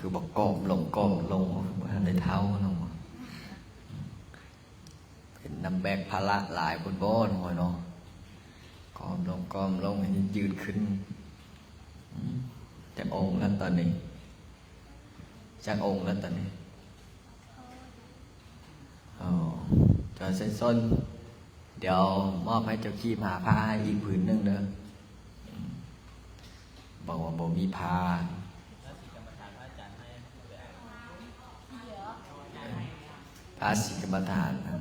ຄືບໍ່ກ້ອມລົງກ້ອມລົງ ບໍ່ທັນໄດ້ເຖົ້າເນາະ. ເປັນນຳແບກພາລະຫຼາຍໂພດບໍ່ນ້ອຍເນາະ. ກ້ອມລົງກ້ອມລົງ ໃຫ້ຍືດຂຶ້ນ. ອືມ ຈັກອົງແລ້ວຕອນນີ້? ຈັກອົງແລ້ວຕອນນີ້? ອໍ ເຈົ້າໄຊສົນ ດຽວມອບໃຫ້ເຈົ້າກີບຫາຜ້າໃຫ້ອີກຜືນໜຶ່ງເດີ. ອືມ ບອກວ່າບໍ່ມີຜ້າ. ພາສີກຳມະຖານນະ. ເອີ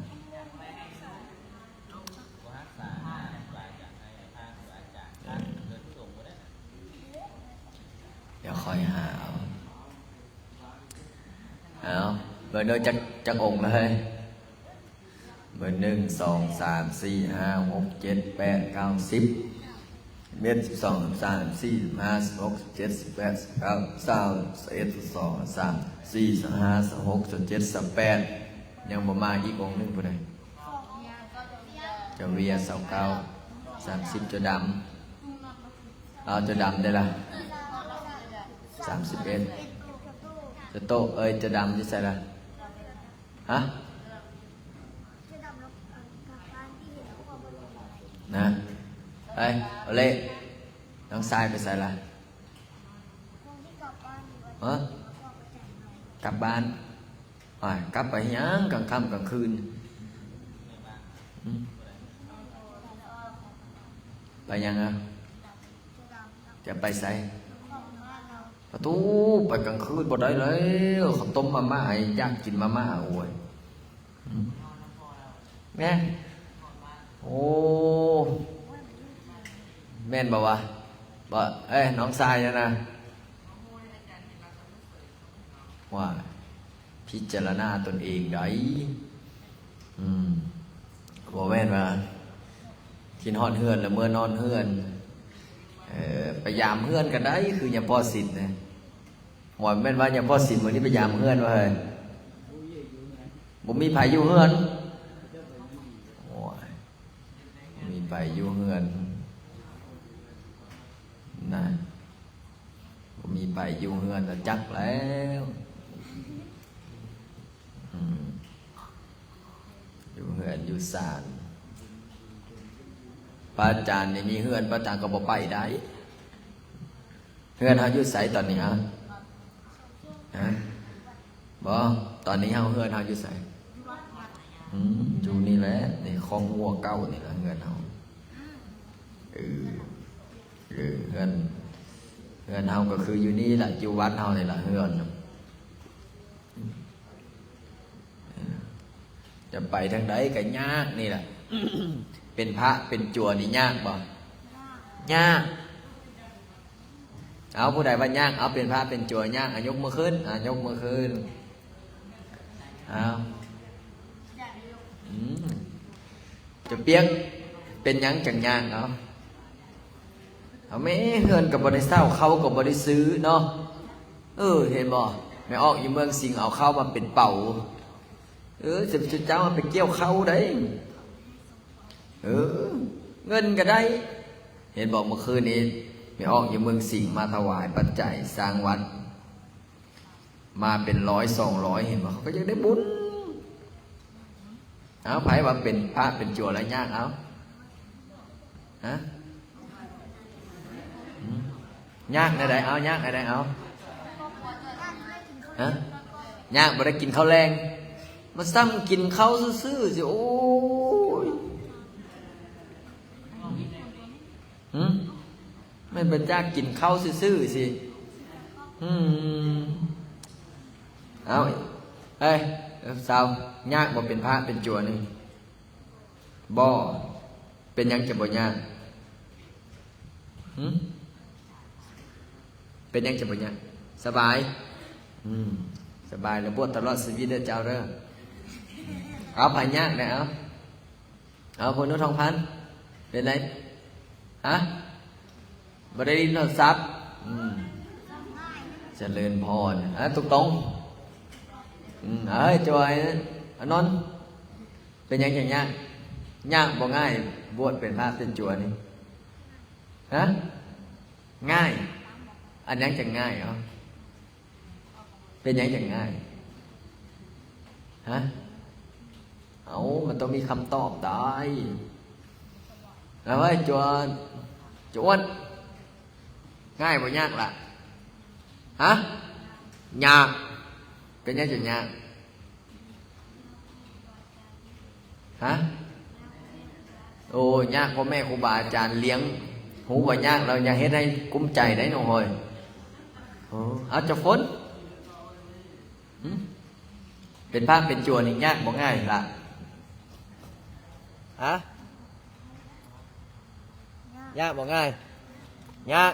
ດຽວຄ່ອຍຫາເອົາ. ເອົາ ເບິ່ງເດີ ຈັກ ຈັກອົງເລີຍ. ເບິ່ງ ໜຶ່ງ ສອງ ສາມ ສີ່ ຫ້າ ຫົກ ເຈັດ ແປດ ເກົ້າ ສິບ ສິບເອັດ ສິບສອງ ສິບສາມ ສິບສີ່ ສິບຫ້າ ສິບຫົກ ສິບເຈັດ ສິບແປດ ສິບເກົ້າ ຊາວ ຊາວເອັດ ຊາວສອງ ຊາວສາມ ຊາວສີ່ ຊາວຫ້າ ຊາວຫົກ ຊາວເຈັດ ຊາວແປດ. ຍັງບໍ່ມາອີກອົງໜຶ່ງຜູ້ໃດ? ເຈົ້າເວຍ ຊາວເກົ້າ ສາມສິບ ເຈົ້າດຳ. ເອົາ ເຈົ້າດຳໄດ້ລະ ສາມສິບເອັດ. ເຈົ້າໂຕ ເອີຍ ເຈົ້າດຳຢູ່ໃສລະ? ຮະ? ນະ ໄປ ເອົາເລ ນ້ອງຊາຍໄປໃສລະ? ຮະ? ກັບບ້ານ. ອ້າຍ ກັບໄປຫຍັງກາງຄ່ຳກາງຄືນ? ອືມ ໄປຫຍັງອະ? ຈະໄປໃສ? ປະຕູ ໄປກາງຄືນບໍ່ໄດ້ແລ້ວ ເຂົ້າຕົ້ມມາມ່າ ຢາກກິນມາມ່າ. ໂອ້ຍ ອືມ ແມ່ນ ໂອ້ ແມ່ນບໍ່ວະ? ບໍ່ ເອີຍ ນ້ອງຊາຍນະ ວ່າ ພິຈາລະນາຕົນເອງໄດ໋. ອືມ ບໍ່ແມ່ນວ່າ ຄິດຮອດເຮືອນແລ້ວເມືອນອນເຮືອນ. ເອີ ໄປຢາມເຮືອນກໍໄດ້ ຄືຍາມພໍ່ສິນນະ. ບໍ່ແມ່ນວ່າຍາມພໍ່ສິນມື້ນີ້ໄປຢາມເຮືອນວ່າ ເຮີ້ຍ ບໍ່ມີໃຜຢູ່ເຮືອນ. ໂອ້ຍ ບໍ່ມີໃຜຢູ່ເຮືອນນະ. ບໍ່ມີໃຜຢູ່ເຮືອນລະຈັກແລ້ວ. ອືມ ຢູ່ເຮືອນຢູ່ຊານ. ພະອາຈານນີ້ມີເຮືອນ ພະອາຈານກໍບໍ່ໄປໄດ້. ເຮືອນເຮົາຢູ່ໃສຕອນນີ້ ຮະ? ຮະ? ບໍ່ ຕອນນີ້ເຮົາ ເຮືອນເຮົາຢູ່ໃສ? ອືມ ຢູ່ນີ້ແຫຼະ ໃນຄອກງົວເກົ່ານີ້ລະ ເຮືອນເຮົາ. ເອີ ເອີ ເຮືອນ ເຮືອນເຮົາກໍຄືຢູ່ນີ້ລະ ຢູ່ວັດເຮົານີ້ລະ ເຮືອນ. ຈະໄປທາງໃດກໍຍາກນີ້ແຫຼະ. ເປັນພະເປັນຈົວນີ້ຍາກບໍ່? ຍາກ. ເອົາ ຜູ້ໃດວ່າຍາກ? ເອົາ ເປັນພະເປັນຈົວຍາກ ອາ ຍົກມືຂຶ້ນ ອາ ຍົກມືຂຶ້ນ. ເອົາ ອືມ ຈະປຽກ ເປັນຫຍັງຈັ່ງຍາກ? ເອົາ ເອົາແມ້ ເຮືອນກໍບໍ່ໄດ້ເຊົ່າ ເຂົ້າກໍບໍ່ໄດ້ຊື້ເນາະ. ເອີ ເຫັນບໍ່ ແມ່ອອກຢູ່ເມືອງສິງ ເອົາເຂົ້າມາເປັນເປົາ. ເອີ ເຈົ້າ ເຈົ້າມາໄປກ່ຽວເຂົ້າໄດ໋. ເອີ ເງິນກໍໄດ້. ເຫັນບໍ່ ເມື່ອຄືນນີ້ ແມ່ອອກຢູ່ເມືອງສິງ ມາຖວາຍປັດໄຈສ້າງວັດ ມາເປັນຮ້ອຍສອງຮ້ອຍ ເຫັນບໍ່ ເຂົາກໍຢາກໄດ້ບຸນ. ເອົາ ໃຜວ່າເປັນພະເປັນຈົວແລ້ວຍາກ ເອົາ ຮະ? ອືມ ຍາກແນວໃດ? ເອົາ ຍາກແນວໃດ? ເອົາ ຮະ? ຍາກບໍ່ໄດ້ກິນເຂົ້າແລງ ມາຊ້ຳກິນເຂົ້າຊື່ໆ ຊິ ໂອ້ຍ. ຫື ແມ່ນບໍ່ຈັກກິນເຂົ້າຊື່ໆ ຊິ. ຫື ເອົາ ເອີຍ ສາວ ຍາກບໍ່ເປັນພະເປັນຈົວນີ້? ບໍ່. ເປັນຫຍັງຈະບໍ່ຍາກ? ຫື ເປັນຫຍັງຈະບໍ່ຍາກ? ສະບາຍ. ອືມ ສະບາຍ ແລ້ວບວດຕະຫຼອດຊີວິດເດີເຈົ້າເດີ. ເອົາ ໃຜຍາກແດ່ ເອົາ. ເອົາ ພໍ່ໜູທອງພັນ ເປັນໃດ? ຮະ? ບໍ່ໄດ້ຫຼິ້ນໂທລະສັບ? ອືມ ຈະເລີນພອນ. ອ່າ ຕຸກຕົງ. ອືມ ເອີຍ ຈອຍ ອານອນ ເປັນຫຍັງຈັ່ງຍາກ? ຍາກບໍ່? ງ່າຍ ບວດເປັນພະເປັນຈົວນີ້? ຮະ? ງ່າຍ. ອັນຫຍັງຈັ່ງງ່າຍ? ເອົາ. ເປັນຫຍັງຈັ່ງງ່າຍ? ຮະ? ເອົ້າ ມັນຕ້ອງມີຄຳຕອບໄດ໋. ເອົາໄວ້ ຈວນ ຈວນ ງ່າຍບໍ່ຍາກລະ? ຮະ? ຍາກ. ເປັນຫຍັງຈັ່ງຍາກ? ຮະ? ໂອ້ ຍາກ ພໍ່ແມ່ຄູບາອາຈານລ້ຽງ ຮູ້ວ່າຍາກແລ້ວ ຢ່າເຮັດໃຫ້ກຸ້ມໃຈໄດ໋ນ້ອງເອີຍ. ເອົາ ເຈົ້າຝົນ ຫຶ? ເປັນພະເປັນຈົວນີ້ຍາກບໍ່? ງ່າຍລະ? ຮະ? ຍາກບໍ່? ງ່າຍ? ຍາກ.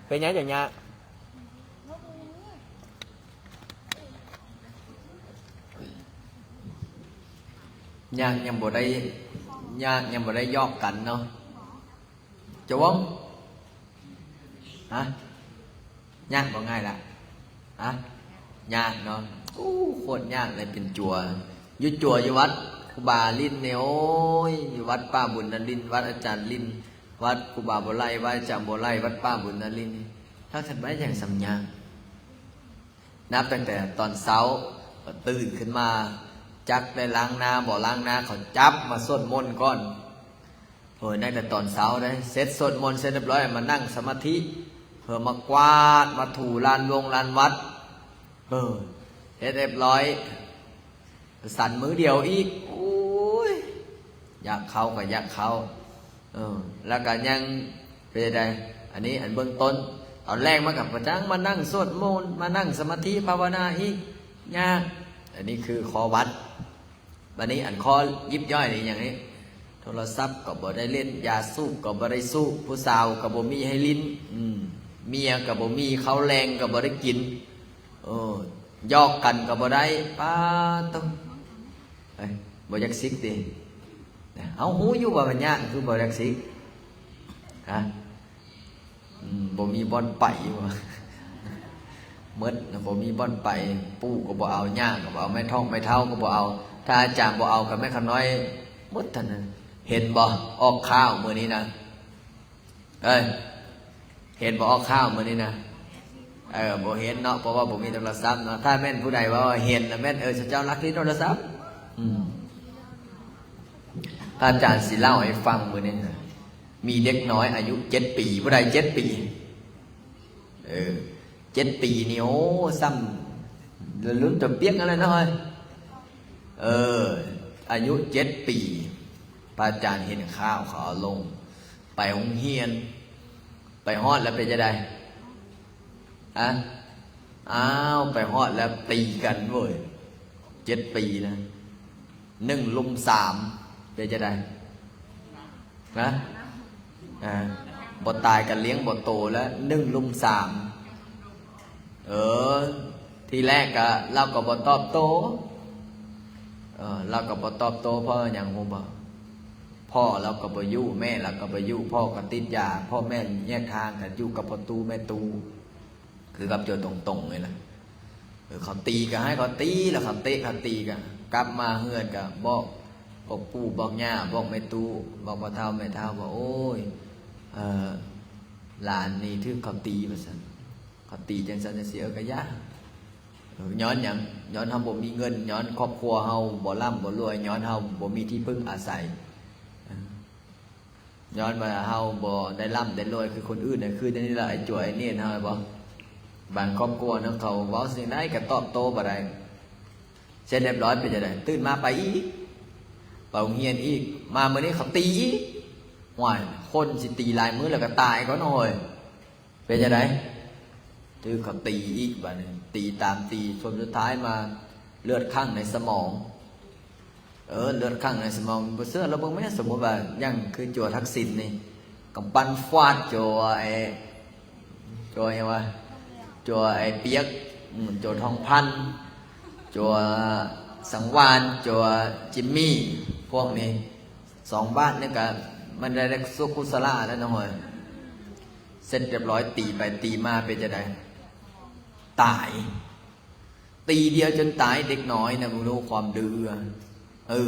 ເປັນຫຍັງຈັ່ງຍາກ? ຍາກຍັງບໍ່ໄດ້ ຍາກຍັງບໍ່ໄດ້ຢອກກັນເນາະ. ຈະເວົ້າ ຮະ? ຍາກບໍ່? ງ່າຍລະ? ຮະ? ຍາກເນາະ. ໂອ້ ໂຄດຍາກເລີຍເປັນຈົວ. ຢູ່ຈົວຢູ່ວັດຄູບາລິນນີ້ ໂອ້ຍ ຢູ່ວັດປ່າບຸນນະລິນ ວັດອາຈານລິນ ວັດຄູບາບໍ່ໄຫຼ ວັດອາຈານບໍ່ໄຫຼ ວັດປ່າບຸນນະລິນ ຖ້າຄັນໄປຫຍັງສ່ຳຍາກ. ນັບຕັ້ງແຕ່ຕອນເຊົ້າ ຕື່ນຂຶ້ນມາ ຈັກໄດ້ລ້າງໜ້າບໍ່ລ້າງໜ້າ ເຂົາຈັບມາສວດມົນກ່ອນ. ໂອ້ຍ ນັບແຕ່ຕອນເຊົ້າເດ້ ເສັດສວດມົນເສັດຮຽບຮ້ອຍ ມານັ່ງສະມາທິ ເພື່ອມາກວາດມາຖູລານວົງລານວັດ. ເອີ ເຮັດຮຽບຮ້ອຍ ສັນມື້ດຽວອີກ ໂອ້ຍ ຢາກເຂົ້າກໍຢາກເຂົ້າ. ເອີ ແລ້ວກໍຍັງເປັນໃດ? ອັນນີ້ອັນເບື້ອງຕົ້ນ. ຕອນແລງມາກໍປະຈັງມານັ່ງສວດມົນ ມານັ່ງສະມາທິພາວະນາອີກ ຍາກ. ອັນນີ້ຄືຂໍ້ວັດ. ບັດນີ້ອັນຂໍ້ຢິບຍ່ອຍນີ້ຫຍັງນີ້? ໂທລະສັບກໍບໍ່ໄດ້ຫຼິ້ນ ຢາສູບກໍບໍ່ໄດ້ສູບ ຜູ້ສາວກໍບໍ່ມີໃຫ້ຫຼິ້ນ ອືມ ເມຍກໍບໍ່ມີ ເຂົ້າແລງກໍບໍ່ໄດ້ກິນ. ເອີ ຢອກກັນກໍບໍ່ໄດ້. ປາດໂທ້ ເອີຍ ບໍ່ຢາກສິກຕິ? ເຮົາຮູ້ຢູ່ວ່າມັນຍາກ ຄືບໍ່ຢາກສິກ? ຮະ? ອືມ ບໍ່ມີບ່ອນໄປວ່າ ໝົດ ບໍ່ມີບ່ອນໄປ. ປູ່ກໍບໍ່ເອົາ ຍ່າກໍບໍ່ເອົາ ແມ່ທ້ອງແມ່ເຖົ້າກໍບໍ່ເອົາ. ຖ້າອາຈານບໍ່ເອົາ ກໍແມ່ຂະນ້ອຍໝົດເທົ່ານັ້ນ. ເຫັນບໍ່? ອອກຂ່າວມື້ນີ້ນະ ເອີຍ ເຫັນບໍ່? ອອກຂ່າວມື້ນີ້ນະ. ເອີ ບໍ່ເຫັນເນາະ ເພາະວ່າບໍ່ມີໂທລະສັບເນາະ. ຖ້າແມ່ນຜູ້ໃດເວົ້າວ່າເຫັນລະແມ່ນ ເອີ ເຂົາເຈົ້າລັກຫຼິ້ນໂທລະສັບ. ອືມ ພະອາຈານຊິເລົ່າໃຫ້ຟັງມື້ນີ້ນະ ມີເດັກນ້ອຍອາຍຸເຈັດປີ ຜູ້ໃດເຈັດປີ? ເອີ ເຈັດປີນີ້ ໂອ້ ສ່ຳລຸ້ນຕົວປຽກນັ້ນແຫຼະເນາະ. ເອີ ອາຍຸເຈັດປີ ພະອາຈານເຫັນຂ່າວເຂົາເອົາລົງ ໄປໂຮງຮຽນ ໄປຮອດແລ້ວເປັນຈັ່ງໃດ? ຮະ? ອ້າວ ໄປຮອດແລ້ວຕີກັນເວີຍ ເຈັດປີນະ. ໜຶ່ງລຸມສາມ ເປັນຈັ່ງໃດ? ນະ ອ່າ ບໍ່ຕາຍກໍລ້ຽງບໍ່ໂຕແລ້ວ ໜຶ່ງລຸມສາມ. ເອີ ທີແລກກະລາວກໍບໍ່ຕອບໂຕ້ ເອີ ລາວກໍບໍ່ຕອບໂຕ້ ເພາະຫຍັງຮູ້ບໍ່? ພໍ່ລາວກໍບໍ່ຢູ່ ແມ່ລາວກໍບໍ່ຢູ່ ພໍ່ກໍຕິດຢາ ພໍ່ແມ່ແຍກທາງກັນ ຢູ່ກັບພໍ່ຕູ້ແມ່ຕູ້. ຄືກັບໂຈຕົງໆນີ້ລະ ເອີ ເຂົາຕີກໍໃຫ້ເຂົາຕີ ແລ້ວເຂົາເຕະເຂົາຕີກໍກັບມາເຮືອນກໍບອກ ບອກປູ່ບອກຍ່າ ບອກແມ່ຕູ້ ບອກພໍ່ເຖົ້າແມ່ເຖົ້າວ່າ ໂອ້ຍ ເອີ ຫຼານນີ້ຖືກເຂົາຕີວ່າຊັ້ນ ເຂົາຕີຈັ່ງຊັ້ນຈັ່ງຊີ້ ເອີ ກໍຢ່າ ເອີ ຍ້ອນຫຍັງ? ຍ້ອນເຮົາບໍ່ມີເງິນ ຍ້ອນຄອບຄົວເຮົາບໍ່ລ່ຳບໍ່ລວຍ ຍ້ອນເຮົາບໍ່ມີທີ່ເພິ່ງອາໄສ ເອີ ຍ້ອນວ່າເຮົາບໍ່ໄດ້ລ່ຳໄດ້ລວຍຄືຄົນອື່ນນະ ຄືດຽວນີ້ລະ ໄອ້ຈົວໄອ້ເນນເຮົາບໍ່ ບາງຄອບຄົວນະ ເຂົາເວົ້າສິ່ງໃດກໍຕອບໂຕ້ບໍ່ໄດ້. ເສັດຮຽບຮ້ອຍເປັນຈັ່ງໃດ? ຕື່ນມາໄປອີກ ໄປໂຮງຮຽນອີກ ມາມື້ນີ້ເຂົາຕີອີກ. ຫ້ວຍ ຄົນຊິຕີຫຼາຍມື້ແລ້ວກໍຕາຍກ່ອນເນາະ ເອີຍ. ເປັນຈັ່ງໃດ? ຖືກເຂົາຕີອີກບາດນີ້ ຕີຕາມຕີ ຈົນສຸດທ້າຍມາເລືອດຂັງໃນສະໝອງ. ເອີ ເລືອດຂັງໃນສະໝອງ ບໍ່ເຊື່ອລະເບິ່ງແມ້. ສົມມຸດວ່າຫຍັງ ຄືຈົວທັກສິນນີ້ ກຳປັ້ນຟາດ ຈົວໄອ້ ຈົວຫຍັງວະ ຈົວໄອ້ປຽກ ອືມ ຈົວທອງພັນ ຈົວສັງວານ ຈົວຈິມມີ ພວກນີ້ ສອງບາດນີ້ກະມັນໄດ້ ໄດ້ສຸກຸສະລາແລ້ວເນາະ. ເສັດຮຽບຮ້ອຍ ຕີໄປຕີມາເປັນຈັ່ງໃດ? ຕາຍ. ຕີດຽວຈົນຕາຍ ເດັກນ້ອຍນະ ບໍ່ຮູ້ຄວາມດື້. ເອີ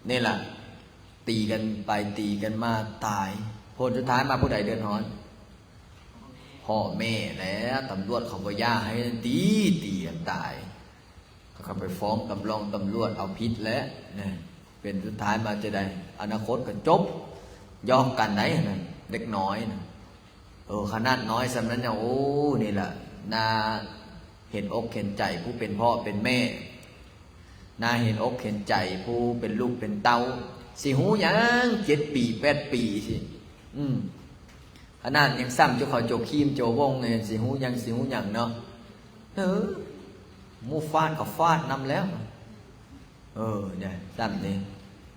ນີ້ລະ ຕີກັນໄປຕີກັນມາຕາຍ. ຜົນສຸດທ້າຍມາຜູ້ໃດເດືອດຮ້ອນ? ພໍ່ແມ່ແຫຼະ ຕຳຫຼວດເຂົາບໍ່ຢາກໃຫ້ຕີ ຕີກັນຕາຍ ເຂົາກໍໄປຟ້ອງຕຳຫຼອງຕຳຫຼວດເອົາຜິດແຫຼະນະ ເປັນສຸດທ້າຍມາຈະໄດ້ ອະນາຄົດກໍຈົບ ຢອກກັນໄດ໋ຫັ້ນນະ ເດັກນ້ອຍນະ ເອີ ຂະໜາດນ້ອຍສ່ຳນັ້ນຍັງ ໂອ້ ນີ້ລະ ໜ້າເຫັນອົກເຫັນໃຈຜູ້ເປັນພໍ່ເປັນແມ່ ໜ້າເຫັນອົກເຫັນໃຈຜູ້ເປັນລູກເປັນເຕົ້າ ຊິຮູ້ຫຍັງ ເຈັດປີ ແປດປີ ອືມ ຂະໜາດຍັງຊ້ຳຈຸເຂົາໂຈຄີມໂຈວົງນີ້ ຊິຮູ້ຫຍັງ ຊິຮູ້ຫຍັງເນາະ ເອີ ໝູ່ຟາດກໍຟາດນຳແລ້ວ ເອີ ນີ້ຊ້ຳນີ້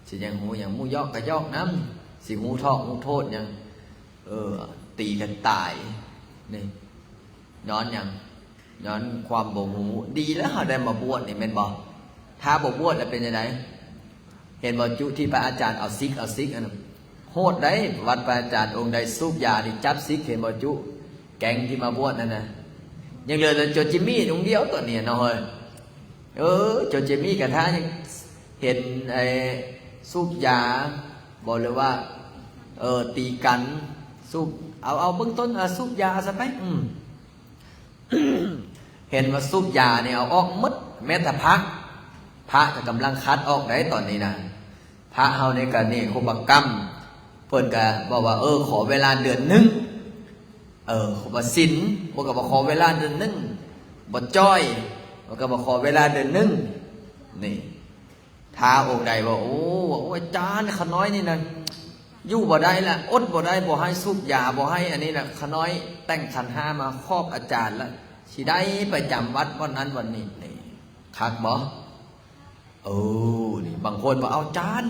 ຊິຍັງຮູ້ຫຍັງ ໝູ່ຢອກກໍຢອກນຳ ຊິຮູ້ເທາະຮູ້ໂທດຫຍັງ ເອີ ຕີກັນຕາຍ ນີ້ ຍ້ອນຫຍັງ? ຍ້ອນຄວາມບໍ່ຮູ້ ດີແລ້ວເຮົາໄດ້ມາບວດນີ້ແມ່ນບໍ່? ຖ້າບໍ່ບວດແລ້ວເປັນຈັ່ງໃດ? ເຫັນບໍ່ຈຸ ທີ່ພະອາຈານເອົາສິກ ເອົາສິກ ອັນນັ້ນໂຫດໃດ໋ ວັດພະອາຈານອົງໃດສູບຢານີ້ຈັບສິກ ເຫັນບໍ່ຈຸ ແກ້ງທີ່ມາບວດນັ້ນນະ ຍັງເຫຼືອແຕ່ໂຈຈິມມີ້ອົງດຽວຕອນນີ້ເນາະເຮີ້ຍ ເອີ ໂຈຈິມມີ້ກະຖ້າຍັງເຫັນໄອ້ສູບຢາ ບໍ່ ຫຼືວ່າ ເອີ ຕີກັນ ສູບ ເອົາ ເອົາເບື້ອງຕົ້ນ ເອົາສູບຢາຊະໄປ ອືມ ເຫັນວ່າສູບຢານີ້ເອົາອອກໝົດ ແມ້ແຕ່ພະ ພະກໍກຳລັງຂັດອອກໄດ໋ຕອນນີ້ນະ ພະເຮົານີ້ກໍເນໂຄປະກຳ ເພິ່ນກໍບອກວ່າ ເອີ ຂໍເວລາເດືອນໜຶ່ງ ເອີ ບໍ່ສິນ ເພິ່ນກໍບອກຂໍເວລາເດືອນໜຶ່ງ ບໍ່ຈ່ອຍ ເພິ່ນກໍບອກຂໍເວລາເດືອນໜຶ່ງ ນີ້ ຖ້າອົງໃດວ່າ ໂອ້ ໂອ້ ອາຈານ ຂ້ານ້ອຍນີ້ນະ ຢູ່ບໍ່ໄດ້ລະ ອົດບໍ່ໄດ້ ບໍ່ໃຫ້ສູບຢາ ບໍ່ໃຫ້ອັນນີ້ລະ ຂ້ານ້ອຍແຕ່ງຂັນຫ້າມາຂອບອາຈານລະ ຊິໄດ້ໄປຈຳວັດບ່ອນນັ້ນບ່ອນນີ້ ນີ້ ຄັກບໍ່? ເອີ ນີ້ ບາງຄົນວ່າ ເອົາ ອາຈານ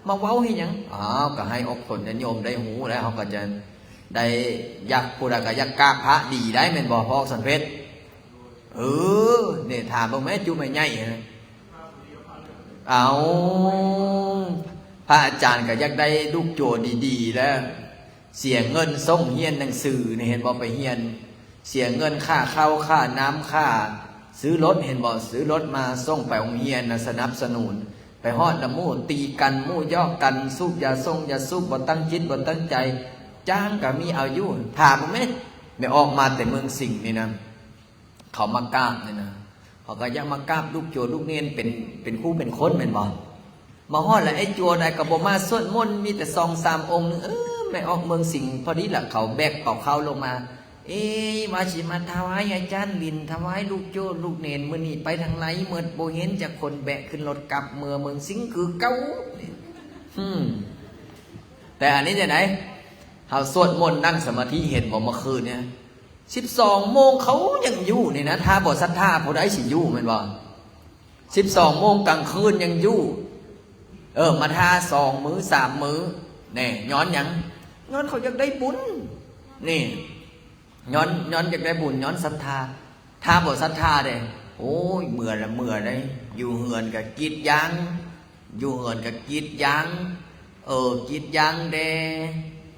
ມາເວົ້າເຮັດຫຍັງ? ອ້າວ ກໍໃຫ້ອອກຕົນຍາດໂຍມໄດ້ຮູ້ແລ້ວ ເຮົາກໍຈະໄດ້ ຢາກ ຜູ້ໃດກໍຢາກກາບພະດີໄດ້ແມ່ນບໍ່? ພະອອກສັນເພັດ ເອີ ນີ້ ຖາມເບິ່ງແມ້ ຈຸແມ່ໃຫຍ່ ເອົາ ພະອາຈານກໍຢາກໄດ້ລູກໂຈດີໆ ແລ້ວ ເສຍເງິນສົ່ງຮຽນໜັງສືນີ້ ເຫັນບໍ່? ໄປຮຽນ ເສຍເງິນຄ່າເຂົ້າ ຄ່ານ້ຳ ຄ່າຊື້ລົດ ເຫັນບໍ່? ຊື້ລົດມາສົ່ງໄປໂຮງຮຽນນະ ສະໜັບສະໜູນ ໄປຮອດລະໝູ່ຕີກັນ ໝູ່ຢອກກັນ ສູບຢາຊົງຢາສູບ ບໍ່ຕັ້ງຈິດບໍ່ຕັ້ງໃຈ ຈ້າງກໍມີເອົາຢູ່. ຖາມເບິ່ງແມ້ ແມ່ອອກມາແຕ່ເມືອງສິງນີ້ນະ ເຂົາມາກາບນີ້ນະ ເຂົາກໍຢາກມາກາບລູກໂຈລູກເນນເປັນ ເປັນຄູ່ເປັນຄົນແມ່ນບໍ່? ມາຮອດແລ້ວ ໄອ້ຈົວໃດກໍບໍ່ມາສວດມົນ ມີແຕ່ສອງສາມອົງໜຶ່ງ. ເອີ ແມ່ອອກເມືອງສິງ ພໍດີລະ ເຂົາແບກເປົາເຂົ້າລົງມາ ເອີ ວ່າຊິມາຖວາຍອາຈານລິນ ຖວາຍລູກໂຈລູກເນນ ມື້ນີ້ໄປທາງໃດໝົດ ບໍ່ເຫັນຈັກຄົນ ແບກຂຶ້ນລົດກັບເມືອເມືອງສິງຄືເກົ່າ. ອືມ ແຕ່ອັນນີ້ຈັ່ງໃດ? ເຮົາສວດມົນນັ່ງສະມາທິ ເຫັນບໍ່ ເມື່ອຄືນນີ້ ສິບສອງໂມງເຂົາຍັງຢູ່ນີ້ນະ ຖ້າບໍ່ສັດທາຜູ້ໃດຊິຢູ່ແມ່ນບໍ່? ສິບສອງໂມງກາງຄືນຍັງຢູ່ ເອີ ມາຖ້າສອງມື້ສາມມື້ແນ່. ຍ້ອນຫຍັງ? ຍ້ອນເຂົາຢາກໄດ້ບຸນນີ້ ຍ້ອນ ຍ້ອນຢາກໄດ້ບຸນ ຍ້ອນສັດທາ. ຖ້າບໍ່ສັດທາເດ້ ໂອ້ຍ ເມື່ອລະເມື່ອເດ້ ຢູ່ເຮືອນກໍກຣີດຢາງ ຢູ່ເຮືອນກໍກຣີດຢາງ ເອີ ກຣີດຢາງແດ່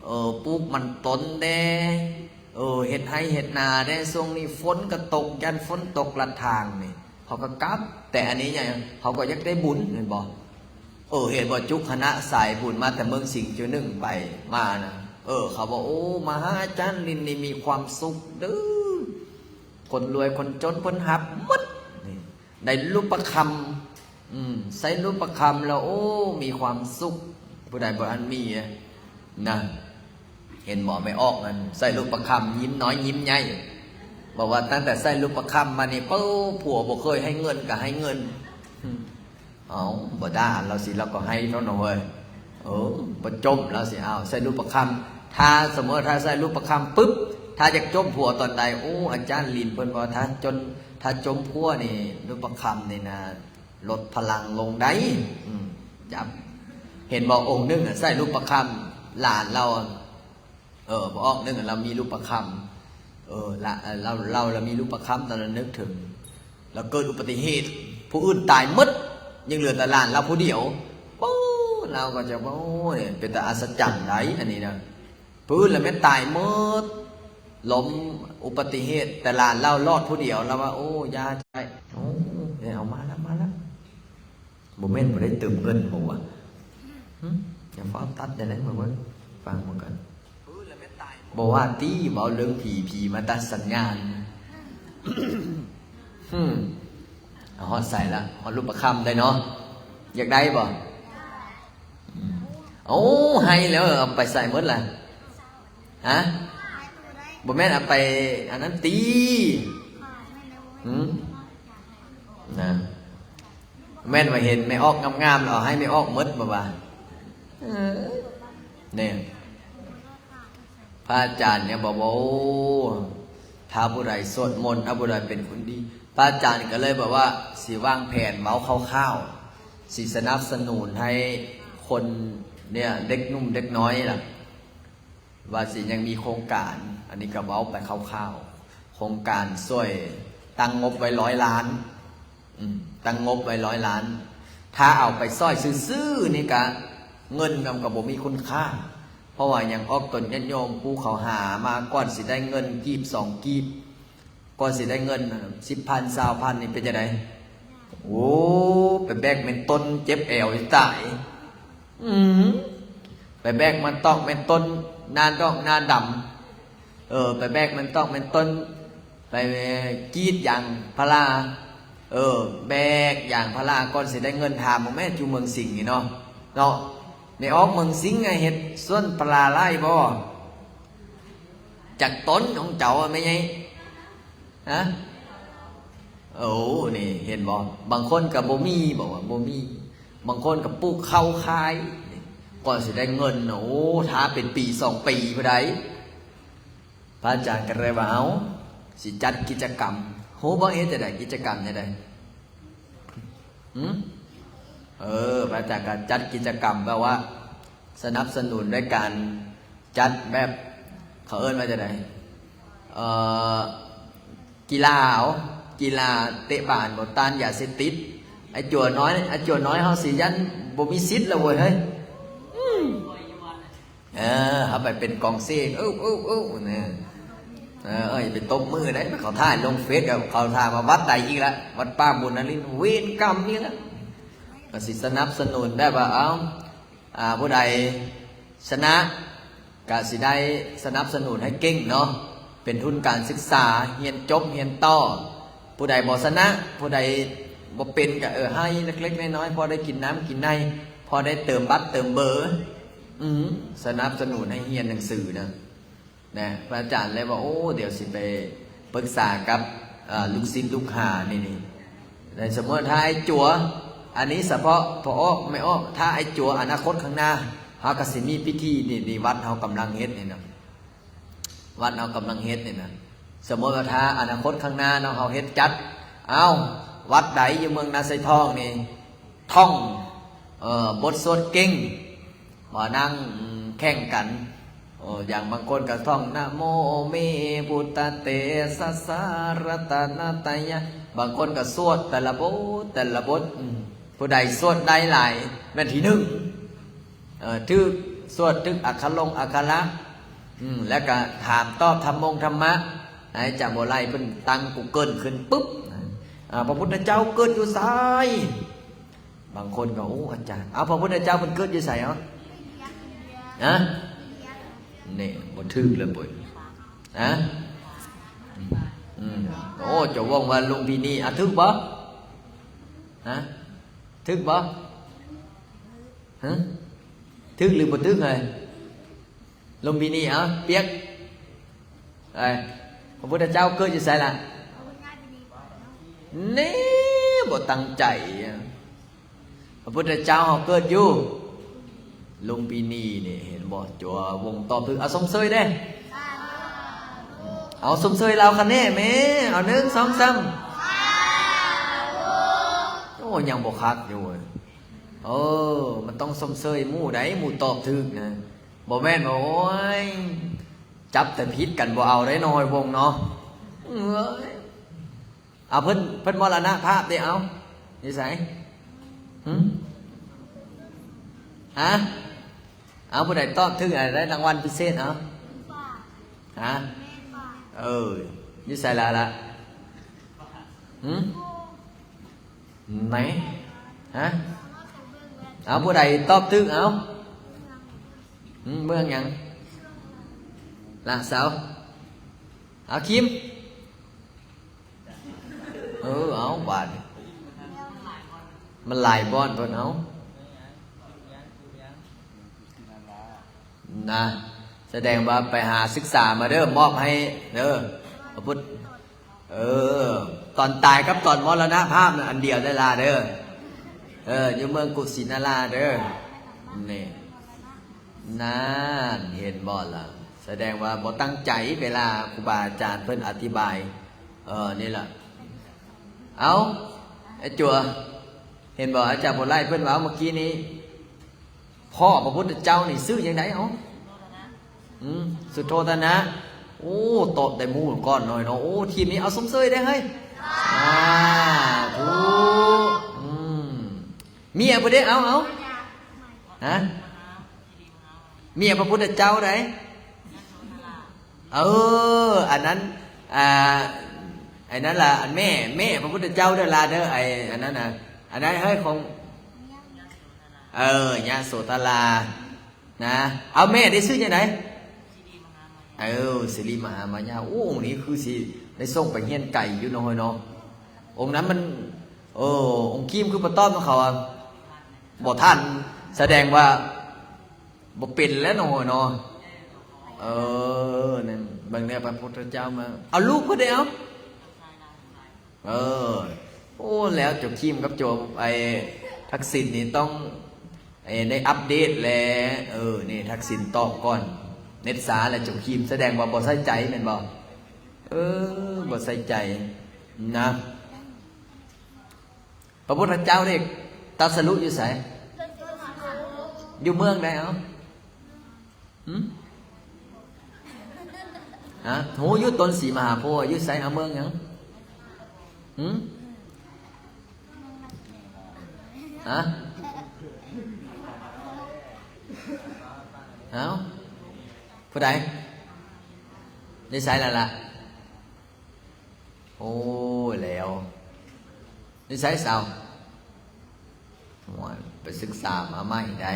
ເອີ ປູກມັນຕົ້ນແດ່ ເອີ ເຮັດໄຮ່ເຮັດນາແດ່. ຊ່ວງນີ້ຝົນກໍຕົກ ຢ້ານຝົນຕົກລັດທາງນີ້ ເຂົາກໍກັບ. ແຕ່ອັນນີ້ຫຍັງ? ເຂົາກໍຢາກໄດ້ບຸນແມ່ນບໍ່? ເອີ ເຫັນບໍ່? ຈຸຄະນະສາຍບຸນມາແຕ່ເມືອງສິງຈຸໜຶ່ງໄປມານະ ເອີ ເຂົາບອກ ໂອ້ ມາຫາອາຈານລິນນີ້ມີຄວາມສຸກເດີ້ ຄົນລວຍຄົນຈົນເພິ່ນຮັບໝົດນີ້ ໄດ້ຮູບປະຄຳ ອືມ ໃສ່ຮູບປະຄຳແລ້ວ ໂອ້ ມີຄວາມສຸກ ຜູ້ໃດບໍ່ທັນມີນະ. ເຫັນບໍ່? ແມ່ອອກນັ້ນໃສ່ຮູບປະຄຳ ຍິ້ມນ້ອຍຍິ້ມໃຫຍ່ ບອກວ່າຕັ້ງແຕ່ໃສ່ຮູບປະຄຳມານີ້ ເອົ້າ ຜົວບໍ່ເຄີຍໃຫ້ເງິນກໍໃຫ້ເງິນ. ເອົ້າ ບໍ່ດ່າລາວຊິ ລາວກໍໃຫ້ເທົ່ານັ້ນເວີຍ. ເອີ ບໍ່ຈົ່ມລາວຊິ. ອ້າວ ໃສ່ຮູບປະຄຳ ຖ້າສົມມຸດວ່າຖ້າໃສ່ຮູບປະຄຳປຶບ ຖ້າຢາກຈົ່ມຜົວຕອນໃດ? ໂອ້ ອາຈານລິນເພິ່ນວ່າ ຖ້າຈົນ ຖ້າຈົ່ມຜົວນີ້ ຮູບປະຄຳນີ້ນະ ລົດພະລັງລົງໄດ໋. ອືມ ຈັບ ເຫັນບໍ່? ອົງໜຶ່ງໃສ່ຮູບປະຄຳ ຫຼານລາວ ເອີ ບໍ່ອອກໜຶ່ງ ລາວມີຮູບປະຄຳ ເອີ ລາວ ລາວລະມີຮູບປະຄຳ ຕອນນັ້ນນຶກເຖິງ ລາວເກີດອຸປະຕິເຫດ ຜູ້ອື່ນຕາຍໝົດ ຍັງເຫຼືອແຕ່ຫຼານລາວຜູ້ດຽວ. ໂອ້ ລາວກໍຈະວ່າ ໂອ້ ເປັນຕາອັດສະຈັນໄດ໋ ອັນນີ້ນະ. ຜູ້ອື່ນລະແມ່ນຕາຍໝົດ ລົ້ມອຸປະຕິເຫດ ແຕ່ຫຼານລາວລອດຜູ້ດຽວ. ລາວວ່າ ໂອ້ ຢ່າໃຈ ໂອ້ ເອົາ ມາແລ້ວ ມາແລ້ວ. ບໍ່ແມ່ນບໍ່ໄດ້ເຕີມເງິນບໍ່ວະ? ຫຶ ຢ່າຟ້າວຕັດ ຈັ່ງໃດ ມາເບິ່ງ ຟັງເບິ່ງກັນ. ບໍ່ວ່າຕິ ເວົ້າເລື່ອງຜີ ຜີມາຕັດສັນຍານ. ຫຶ ເອົາຮອດໃສລະ? ຮອດຮູບປະຄຳໄດ້ເນາະ? ຢາກໄດ້ບໍ່? ອືມ ໂອ້ ໃຫ້ແລ້ວ ເອົາໄປໃສໝົດລະ? ຫະ? ບໍ່ແມ່ນເອົາໄປອັນນັ້ນຕິ? ຫຶ ນະ ແມ່ນວ່າເຫັນແມ່ອອກງາມໆ ແລ້ວເອົາໃຫ້ແມ່ອອກໝົດບໍ່ວະ? ເອີ ແນ່ ພະອາຈານນີ້ບອກວ່າ ໂອ້ ຖ້າຜູ້ໃດສວດມົນ ຖ້າຜູ້ໃດເປັນຄົນດີ ພະອາຈານກໍເລີຍແບບວ່າຊິວາງແຜນເວົ້າຄ່າວໆ ຊິສະໜັບສະໜູນໃຫ້ຄົນເນີ້ຍ ເດັກໜຸ່ມເດັກນ້ອຍລະ ວ່າຊິຍັງມີໂຄງການ ອັນນີ້ກໍເວົ້າໄປຄ່າວໆ ໂຄງການຊ່ວຍຕັ້ງງົບໄວ້ຮ້ອຍລ້ານ ອືມ ຕັ້ງງົບໄວ້ຮ້ອຍລ້ານ ຖ້າເອົາໄປຊ່ອຍຊື່ໆ ນີ້ກະເງິນມັນກໍບໍ່ມີຄຸນຄ່າ ເພາະວ່າຫຍັງ ອອກຕົນຍາດໂຍມຜູ້ເຂົາຫາມາ ກ່ອນຊິໄດ້ເງິນກີບສອງກີບ ກ່ອນຊິໄດ້ເງິນສິບພັນ ຊາວພັນ ນີ້ເປັນຈັ່ງໃດ? ໂອ້ ໄປແບກແມ່ນຕົ້ນເຈັບແອວຕາຍ ອືມ ໄປແບກມັນຕອກແມ່ນຕົ້ນໜ້າດອກໜ້າດຳ ເອີ ໄປແບກມັນຕອກແມ່ນຕົ້ນ ໄປກຣີດຢາງພາລາ ເອີ ແບກຢາງພາລາ ກ່ອນຊິໄດ້ເງິນ ຖາມເບິ່ງແມ່ນຢູ່ເມືອງສິງນີ້ເນາະ ເນາະ ແມ່ອອກເມືອງສິງ ເຮັດສວນພາລາຫຼາຍບໍ່? ຈັກຕົ້ນຂອງເຈົ້າແມ່ໃຫຍ່? ຮະ? ໂອ້ ນີ້ເຫັນບໍ່? ບາງຄົນກໍບໍ່ມີ ບອກວ່າບໍ່ມີ ບາງຄົນກໍປູກເຂົ້າຂາຍ ກ່ອນຊິໄດ້ເງິນນະ ໂອ້ ຖ້າເປັນປີສອງປີພຸ້ນໃດ໋. ພະອາຈານກໍເລີຍວ່າ ເອົາ ຊິຈັດກິດຈະກຳ ຮູ້ບໍ່ ເຮັດຈັ່ງໃດ ກິດຈະກຳຈັ່ງໃດ? ຫຶ ເອີ ພະອາຈານກໍຈັດກິດຈະກຳແບບວ່າສະໜັບສະໜູນດ້ວຍການຈັດແບບ ເຂົາເອີ້ນວ່າຈັ່ງໃດ ເອີ ກິລາ ເອົາ ກິລາເຕະບານບໍ່ຕ້ານຢາເສບຕິດ ໄອ້ຈົວນ້ອຍ ໄອ້ຈົວນ້ອຍເຮົາຊິຢ້ານບໍ່ມີສິດລະເວີຍເຮີ້ຍ ອືມ. ເອີ ເຮົາໄປເປັນກອງເຊຍ ເອີ ເອີ ເອີ ນະ ເອີ ເອີ ຢ່າໄປຕົບມືໄດ໋ ເຂົາຖ່າຍລົງເຟສ ເຂົາຖາມວ່າວັດໃດອີກລະ ວັດປ່າບຸນນະລິນ ເວນກຳນີ້ລະ ກໍຊິສະໜັບສະໜູນແບບວ່າ ເອົາ ອ່າ ຜູ້ໃດຊະນະ ກະຊິໄດ້ສະໜັບສະໜູນໃຫ້ເກັ່ງເນາະ ເປັນທຶນການສຶກສາ ຮຽນຈົບ ຮຽນຕໍ່ ຜູ້ໃດບໍ່ຊະນະ ຜູ້ໃດບໍ່ເປັນກະ ເອີ ໃຫ້ເລັກໆນ້ອຍໆ ພໍໄດ້ກິນນ້ຳກິນໃນ ພໍໄດ້ເຕີມບັດເຕີມເບີ ອືມ ສະໜັບສະໜູນໃຫ້ຮຽນໜັງສືນະ ນະ ພະອາຈານເລີຍວ່າ ໂອ້ ດຽວຊິໄປປຶກສາກັບ ເອີ ລູກສິດລູກຫານີ້ນີ້ ໃນສົມມຸດຖ້າໄອ້ຈົວ ອັນນີ້ສະເພາະພໍ່ອອກແມ່ອອກ ຖ້າໄອ້ຈົວອະນາຄົດຂ້າງໜ້າ ເຮົາກໍຊິມີພິທີ ນີ້ ນີ້ວັດເຮົາກຳລັງເຮັດນີ້ນະ ວັດເຮົາກຳລັງເຮັດນີ້ນະ ສົມມຸດວ່າຖ້າອະນາຄົດຂ້າງໜ້າເນາະ ເຮົາເຮັດຈັດ ເອົ້າ ວັດໃດຢູ່ເມືອງນາຊາຍທອງນີ້ ທ່ອງ ເອີ ບົດສວດເກັ່ງ ມານັ່ງແຂ່ງກັນ ເອີ ຢ່າງບາງຄົນກໍທ່ອງ ນະໂມເມພຸດທະເຕຊະສາ ລັດຕະນະຕະຍະ ບາງຄົນກໍສວດແຕ່ລະບົດ ແຕ່ລະບົດ ອືມ ຜູ້ໃດສວດໄດ້ຫຼາຍແມ່ນທີໜຶ່ງ ເອີ ຖືກສວດ ຖືກອັກຂະລົງອັກຂະລະ ອືມ ແລ້ວກໍຖາມຕອບທຳມົງທຳມະ ໃນຈຳບໍ່ໄລ່ ເພິ່ນຕັ້ງກູເກີນຂຶ້ນປຶບ ອ່າ ພະພຸດທະເຈົ້າເກີດຢູ່ໃສ? ບາງຄົນກໍ ໂອ້ ອາຈານ ເອົາ ພະພຸດທະເຈົ້າເພິ່ນເກີດຢູ່ໃສເອົາ? ຮະ? ນີ້ ບໍ່ຖືກແລ້ວເວີຍ ຮະ? ອືມ ໂອ້ ເຈົ້າເວົ້າວ່າລຸມພິນີ ອາ ຖືກບໍ່? ຮະ? ຖືກບໍ່? ຮະ? ຖືກຫຼືບໍ່ຖືກເຮີ້ຍ? ລຸມພິນີ ເອົາ ປຽກ ເອີຍ ພະພຸດທະເຈົ້າເກີດຢູ່ໃສລະ? ນີ້ ບໍ່ຕັ້ງໃຈ ພະພຸດທະເຈົ້າເຮົາເກີດຢູ່ລຸມພິນີນີ້ ເຫັນບໍ່? ຈົວວົງຕອບຖືກ ເອົາຊົມເຊີຍເດ້ ເອົາຊົມເຊີຍລາວຄະແນແມ້ ເອົາ ໜຶ່ງ ສອງ ສາມ ໂອ້ ຍັງບໍ່ຄັກຢູ່ ເອີ ມັນຕ້ອງຊົມເຊີຍໝູ່ໃດ ໝູ່ຕອບຖືກນະ ບໍ່ແມ່ນວ່າ ໂອ້ຍ ຈັບແຕ່ຜິດກັນບໍ່ເອົາໄດ໋ ນ້ອຍວົງເນາະ ເອີຍ ເອົາ ເພິ່ນ ເພິ່ນມໍລະນະພາບເດ້ ເອົາ ຢູ່ໃສ? ຫຶ? ຮະ? ເອົາ ຜູ້ໃດຕອບຖືກ ອາ ໄດ້ລາງວັນພິເສດ ເອົາ ຮະ? ເອີ ຢູ່ໃສລະລະ? ຫຶ? ໄໝ? ຮະ? ເອົາ ຜູ້ໃດຕອບຖືກ ເອົາ ຫຶ? ເມືອງຫຍັງ? ລະສາວ ເອົາ ຄິມ ເອີ ເອົາ ບາດນີ້ ມັນຫຼາຍບ່ອນເພິ່ນ ເອົາ ນະ ສະແດງວ່າໄປຫາສຶກສາມາເດີ ມອບໃຫ້ເດີ ພະພຸດ ເອີ ຕອນຕາຍກັບຕອນມໍລະນະພາບນະ ອັນດຽວໄດ້ລະເດີ ເອີ ຢູ່ເມືອງກຸສິນາລາເດີ ນີ້ ນັ້ນ ເຫັນບໍ່ລະ ສະແດງວ່າບໍ່ຕັ້ງໃຈເວລາຄູບາອາຈານເພິ່ນອະທິບາຍ ເອີ ນີ້ລະ ເອົາ ໄອ້ຈົວ ເຫັນບໍ່ ອາຈານບົວໄລເພິ່ນເວົ້າເມື່ອກີ້ນີ້ ພໍ່ພະພຸດທະເຈົ້ານີ້ຊື່ຫຍັງໃດ ເອົາ ອືມ ສຸໂທທະນະ ໂອ້ ຕອບໄດ້ໝູ່ກ່ອນໜ້ອຍເນາະ ໂອ້ ທີມນີ້ເອົາຊົມເຊີຍໄດ້ເຮີ້ຍ ສາທຸ ອືມ ເມຍຜູ້ໃດ ເອົາ ເອົາ ຮະ ເມຍພະພຸດທະເຈົ້າໃດ ເອີ ອັນນັ້ນ ອ່າ ໄອ້ນັ້ນລະ ອັນແມ່ ແມ່ພະພຸດທະເຈົ້າເດີລະເດີ ໄອ້ອັນນັ້ນນະ ອັນນັ້ນເຮີ້ຍ ຂອງ ເອີ ຍະໂສທະລາ ນະ ເອົາ ແມ່ໄດ້ຊື່ຈັ່ງໃດ ເອີ ສິລິມະຫາມາຍາ ໂອ້ ນີ້ຄືຊິໄດ້ສົ່ງໄປຮຽນໄກຢູ່ເນາະ ເຮີ້ຍເນາະ ອົງນັ້ນມັນ ເອີ ອົງຄີມຄືບໍ່ຕອບນຳເຂົາ ບໍ່ທັນ ສະແດງວ່າບໍ່ເປັນແລ້ວເນາະ ເຮີ້ຍເນາະ ເອີ ນັ້ນ ເບິ່ງແດ່ ພະພຸດທະເຈົ້າມາ ເອົາ ລູກເພິ່ນໄດ້ ເອົາ ເອີ ໂອ້ ແລ້ວເຈົ້າຄິມກັບໂຈ ໄອ້ທັກສິນນີ້ຕ້ອງ ໄອ້ ໄດ້ອັບເດດແຫຼະ ເອີ ນີ້ທັກສິນຕອບກ່ອນ ເນັດຊ້າແລ້ວເຈົ້າຄິມ ສະແດງວ່າບໍ່ໃສ່ໃຈແມ່ນບໍ່ ເອີ ບໍ່ໃສ່ໃຈນະ ພະພຸດທະເຈົ້າເດ ຕັດສະລຸຢູ່ໃສ ຢູ່ເມືອງໃດ ເອົາ ຫຶ ຮະ ຮູ້ຢູ່ຕົ້ນສີມະຫາໂພຢູ່ໃສ ເອົາ ເມືອງຫຍັງ ຫຶ ຮະ ເອົາ ຜູ້ໃດ ຢູ່ໃສລະລະ ໂອ້ ແລ້ວ ຢູ່ໃສສາວ ໂອ້ຍ ໄປສຶກສາມາໃໝ່ໄດ໋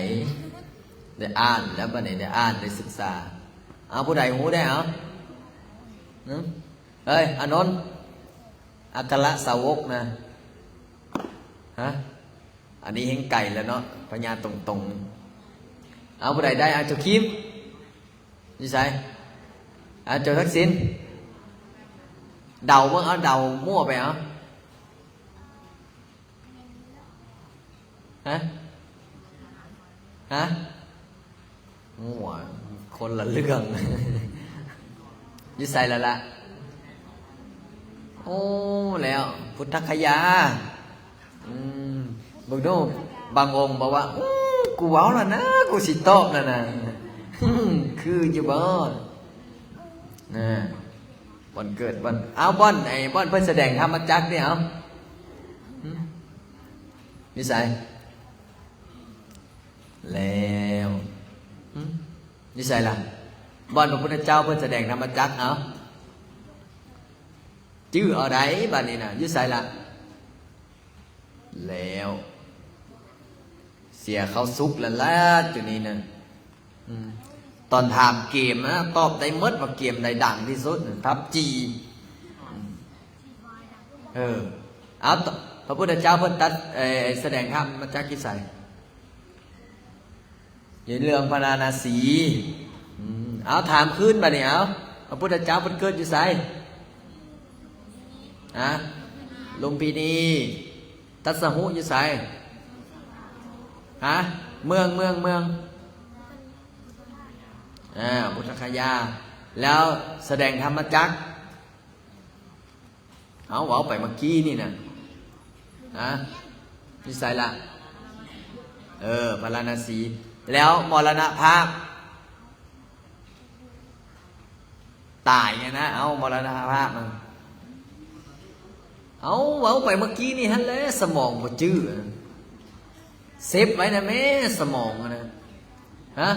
ໄດ້ອ່ານແລ້ວ ບັດນີ້ໄດ້ອ່ານໄດ້ສຶກສາ ເອົາ ຜູ້ໃດຮູ້ໄດ້ ເອົາ ຫຶ ເອີຍ ອານົນ ອັກຄະລະສາວົກນະ ຮະ ອັນນີ້ແຮ່ງໄກແລ້ວເນາະ ພະຍາດຕົງໆ ເອົາ ຜູ້ໃດໄດ້ ເອົາ ເຈົ້າຄິມ ຢູ່ໃສ ອາ ເຈົ້າທັກສິນ ເດົາເບິ່ງ ເອົາ ເດົາມົ້ວໄປ ເອົາ ຮະ ຮະ ມົ້ວ ຄົນລະເລື່ອງ ຢູ່ໃສລະລະ ໂອ້ ແລ້ວ ພຸດທັກຂະຍາ ອືມ ເບິ່ງດູ ບາງອົງບອກວ່າ ອູ້ ກູເວົ້າແລ້ວນະ ກູຊິຕອບແລ້ວນະ ຄືຢູ່ບໍ່ ນະ ບ່ອນເກີດ ບ່ອນ ເອົາ ບ່ອນ ໄອ້ ບ່ອນເພິ່ນສະແດງທຳມະຈັກເດ້ ເອົາ ຫຶ ຢູ່ໃສ ແລ້ວ ຫຶ ຢູ່ໃສລະ ບ່ອນພະພຸດທະເຈົ້າເພິ່ນສະແດງທຳມະຈັກ ເອົາ ຈື່ເອົາໃດ໋ ບາດນີ້ນະ ຢູ່ໃສລະ ແລ້ວ ເສຍເຂົ້າສຸກແລ້ວລະ ຈຸດນີ້ນະ ອືມ ຕອນຖາມເກມນະ ຕອບໄດ້ໝົດວ່າເກມໃດດັງທີ່ສຸດ ພັບຈີ ອືມ ເອີ ເອົາ ພະພຸດທະເຈົ້າເພິ່ນຕັດ ເອີ ສະແດງທຳມະຈັກຢູ່ໃສ? ຢູ່ເມືອງພາລານະສີ ອືມ ເອົາ ຖາມຄືນບາດນີ້ ເອົາ ພະພຸດທະເຈົ້າເພິ່ນເກີດຢູ່ໃສ? ຮະ? ລຸມພິນີ ຕັດສະຫຸຢູ່ໃສ? ຮະ? ເມືອງ ເມືອງ ເມືອງ ອາ ພຸດທະຄະຍາ ແລ້ວສະແດງທຳມະຈັກ ເອົາ ເວົ້າໄປເມື່ອກີ້ນີ້ນະ ຮະ? ຢູ່ໃສລະ? ເອີ ພາລານະສີ ແລ້ວມໍລະນະພາບ ຕາຍຫັ້ນນະ ເອົາ ມໍລະນະພາບນະ ເອົາ ເວົ້າໄປເມື່ອກີ້ນີ້ຫັ້ນແຫຼະ ສະໝອງບໍ່ຈື່ ເຊບໄວ້ນະແມ້ ສະໝອງຫັ້ນນະ ຮະ?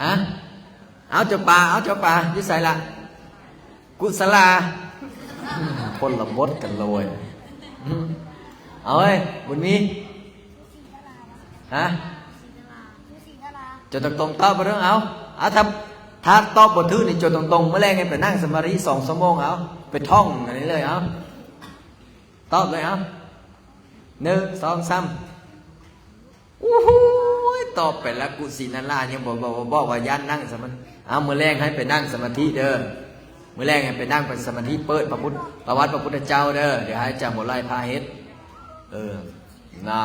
ຮະ? ເອົາ ເຈົ້າປ່າ ເອົາ ເຈົ້າປ່າ ຢູ່ໃສລະ? ກຸສະລາ ຄົນລະບົດກັນເລີຍ ເອົາເອີຍ ບຸນມີ ຮະ? ເຈົ້າຕ້ອງຕອບບໍ່ເດີ ເອົາ ເອົາ ຖ້າ ຖ້າຕອບບໍ່ຖືກນີ້ ໂຈດຕົງໆ ມື້ແລງໃຫ້ໄປນັ່ງສະມາທິສອງຊົ່ວໂມງ ເອົາ ໄປທ່ອງອັນນີ້ເລີຍ ເອົາ ຕອບເລີຍ ເອົາ ໜຶ່ງ ສອງ ສາມ ໂອ້ໂຫ ຕອບໄປລະ ກຸສິນາລາຍັງບໍ່ ບໍ່ ບໍ່ ບໍ່ວ່າຢ້ານນັ່ງສະມາທິ ເອົາ ມື້ແລງໃຫ້ໄປນັ່ງສະມາທິເດີ ມື້ແລງໃຫ້ໄປນັ່ງ ໄປສະມາທິ ເປີດພະພຸດ ປະຫວັດພະພຸດທະເຈົ້າເດີ ດຽວໃຫ້ອາຈານບົວໄລພາເຮັດ ເອີ ນະ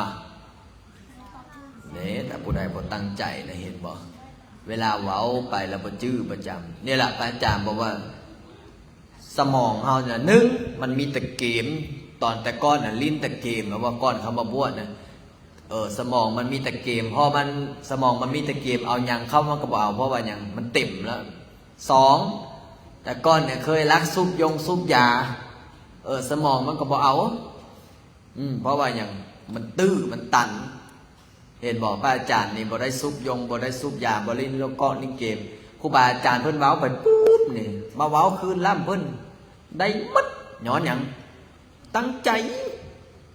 ນີ້ ຖ້າຜູ້ໃດບໍ່ຕັ້ງໃຈນະ ເຫັນບໍ່ ເວລາເວົ້າໄປແລ້ວບໍ່ຈື່ປະຈຳ ນີ້ລະ ພະອາຈານບອກວ່າ ສະໝອງເຮົານະ ໜຶ່ງ ມັນມີແຕ່ເກມ ຕອນແຕ່ກ່ອນນະ ຫຼິ້ນແຕ່ເກມ ແລ້ວວ່າກ່ອນເຂົ້າມາບວດນະ ເອີ ສະໝອງມັນມີແຕ່ເກມ ເພາະມັນ ສະໝອງມັນມີແຕ່ເກມ ເອົາຫຍັງເຂົ້າມັນກໍບໍ່ເອົາ ເພາະວ່າຫຍັງ ມັນເຕັມແລ້ວ ສອງ ແຕ່ກ່ອນນີ້ເຄີຍລັກສູບຢົງສູບຢາ ເອີ ສະໝອງມັນກໍບໍ່ເອົາ ອືມ ເພາະວ່າຫຍັງ ມັນຕື້ ມັນຕັນ ເຫັນບໍ່ ພະອາຈານນີ້ບໍ່ໄດ້ສູບຢົງ ບໍ່ໄດ້ສູບຢາ ບໍ່ຫຼິ້ນໂລກເກາະຫຼິ້ນເກມ ຄູບາອາຈານເພິ່ນເວົ້າໄປປຸບນີ້ ມາເວົ້າຄືນລ້ຳເພິ່ນໄດ້ໝົດ ຍ້ອນຫຍັງ ຕັ້ງໃຈ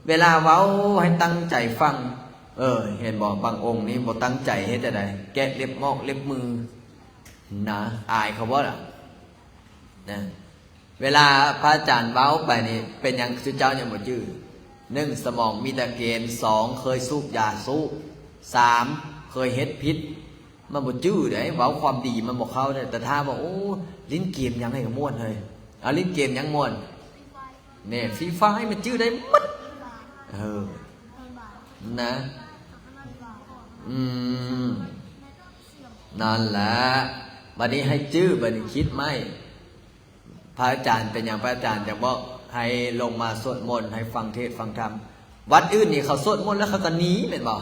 ເວລາເວົ້າໃຫ້ຕັ້ງໃຈຟັງ ເອີ ເຫັນບໍ່ ບາງອົງນີ້ບໍ່ຕັ້ງໃຈເຮັດຈັ່ງໃດ ແກະເລັບໝອກເລັບມືນະ ອາຍເຂົາບໍ່ລະ ນະ ເວລາພະອາຈານເວົ້າໄປນີ້ ເປັນຫຍັງຊຸມເຈົ້າຍັງບໍ່ຈື່? ໜຶ່ງ ສະໝອງມີແຕ່ເກມ, ສອງ ເຄີຍສູບຢາສູບ, ສາມ ເຄີຍເຮັດຜິດ. ມັນບໍ່ຈື່ເດ້, ເວົ້າຄວາມດີມັນບໍ່ເຂົ້າເດ້. ແຕ່ຖ້າວ່າ ໂອ້ ຫຼິ້ນເກມຫຍັງໃຫ້ກໍມ່ວນເຮີ້ຍ, ເອົາຫຼິ້ນເກມຫຍັງມ່ວນ? ແນ່ ຟຣີຟາຍ ມັນຈື່ໄດ້ໝົດ. ເອີ ນະ ອືມ ນັ້ນແຫຼະ. ບັດນີ້ໃຫ້ຈື່, ບັດນີ້ຄິດໃໝ່. ພະອາຈານເປັນຫຍັງ ພະອາຈານຈະບອກໃຫ້ລົງມາສວດມົນ, ໃຫ້ຟັງເທດຟັງທຳ. ວັດອື່ນນີ້ເຂົາສວດມົນແລ້ວເຂົາກໍໜີແມ່ນບໍ່?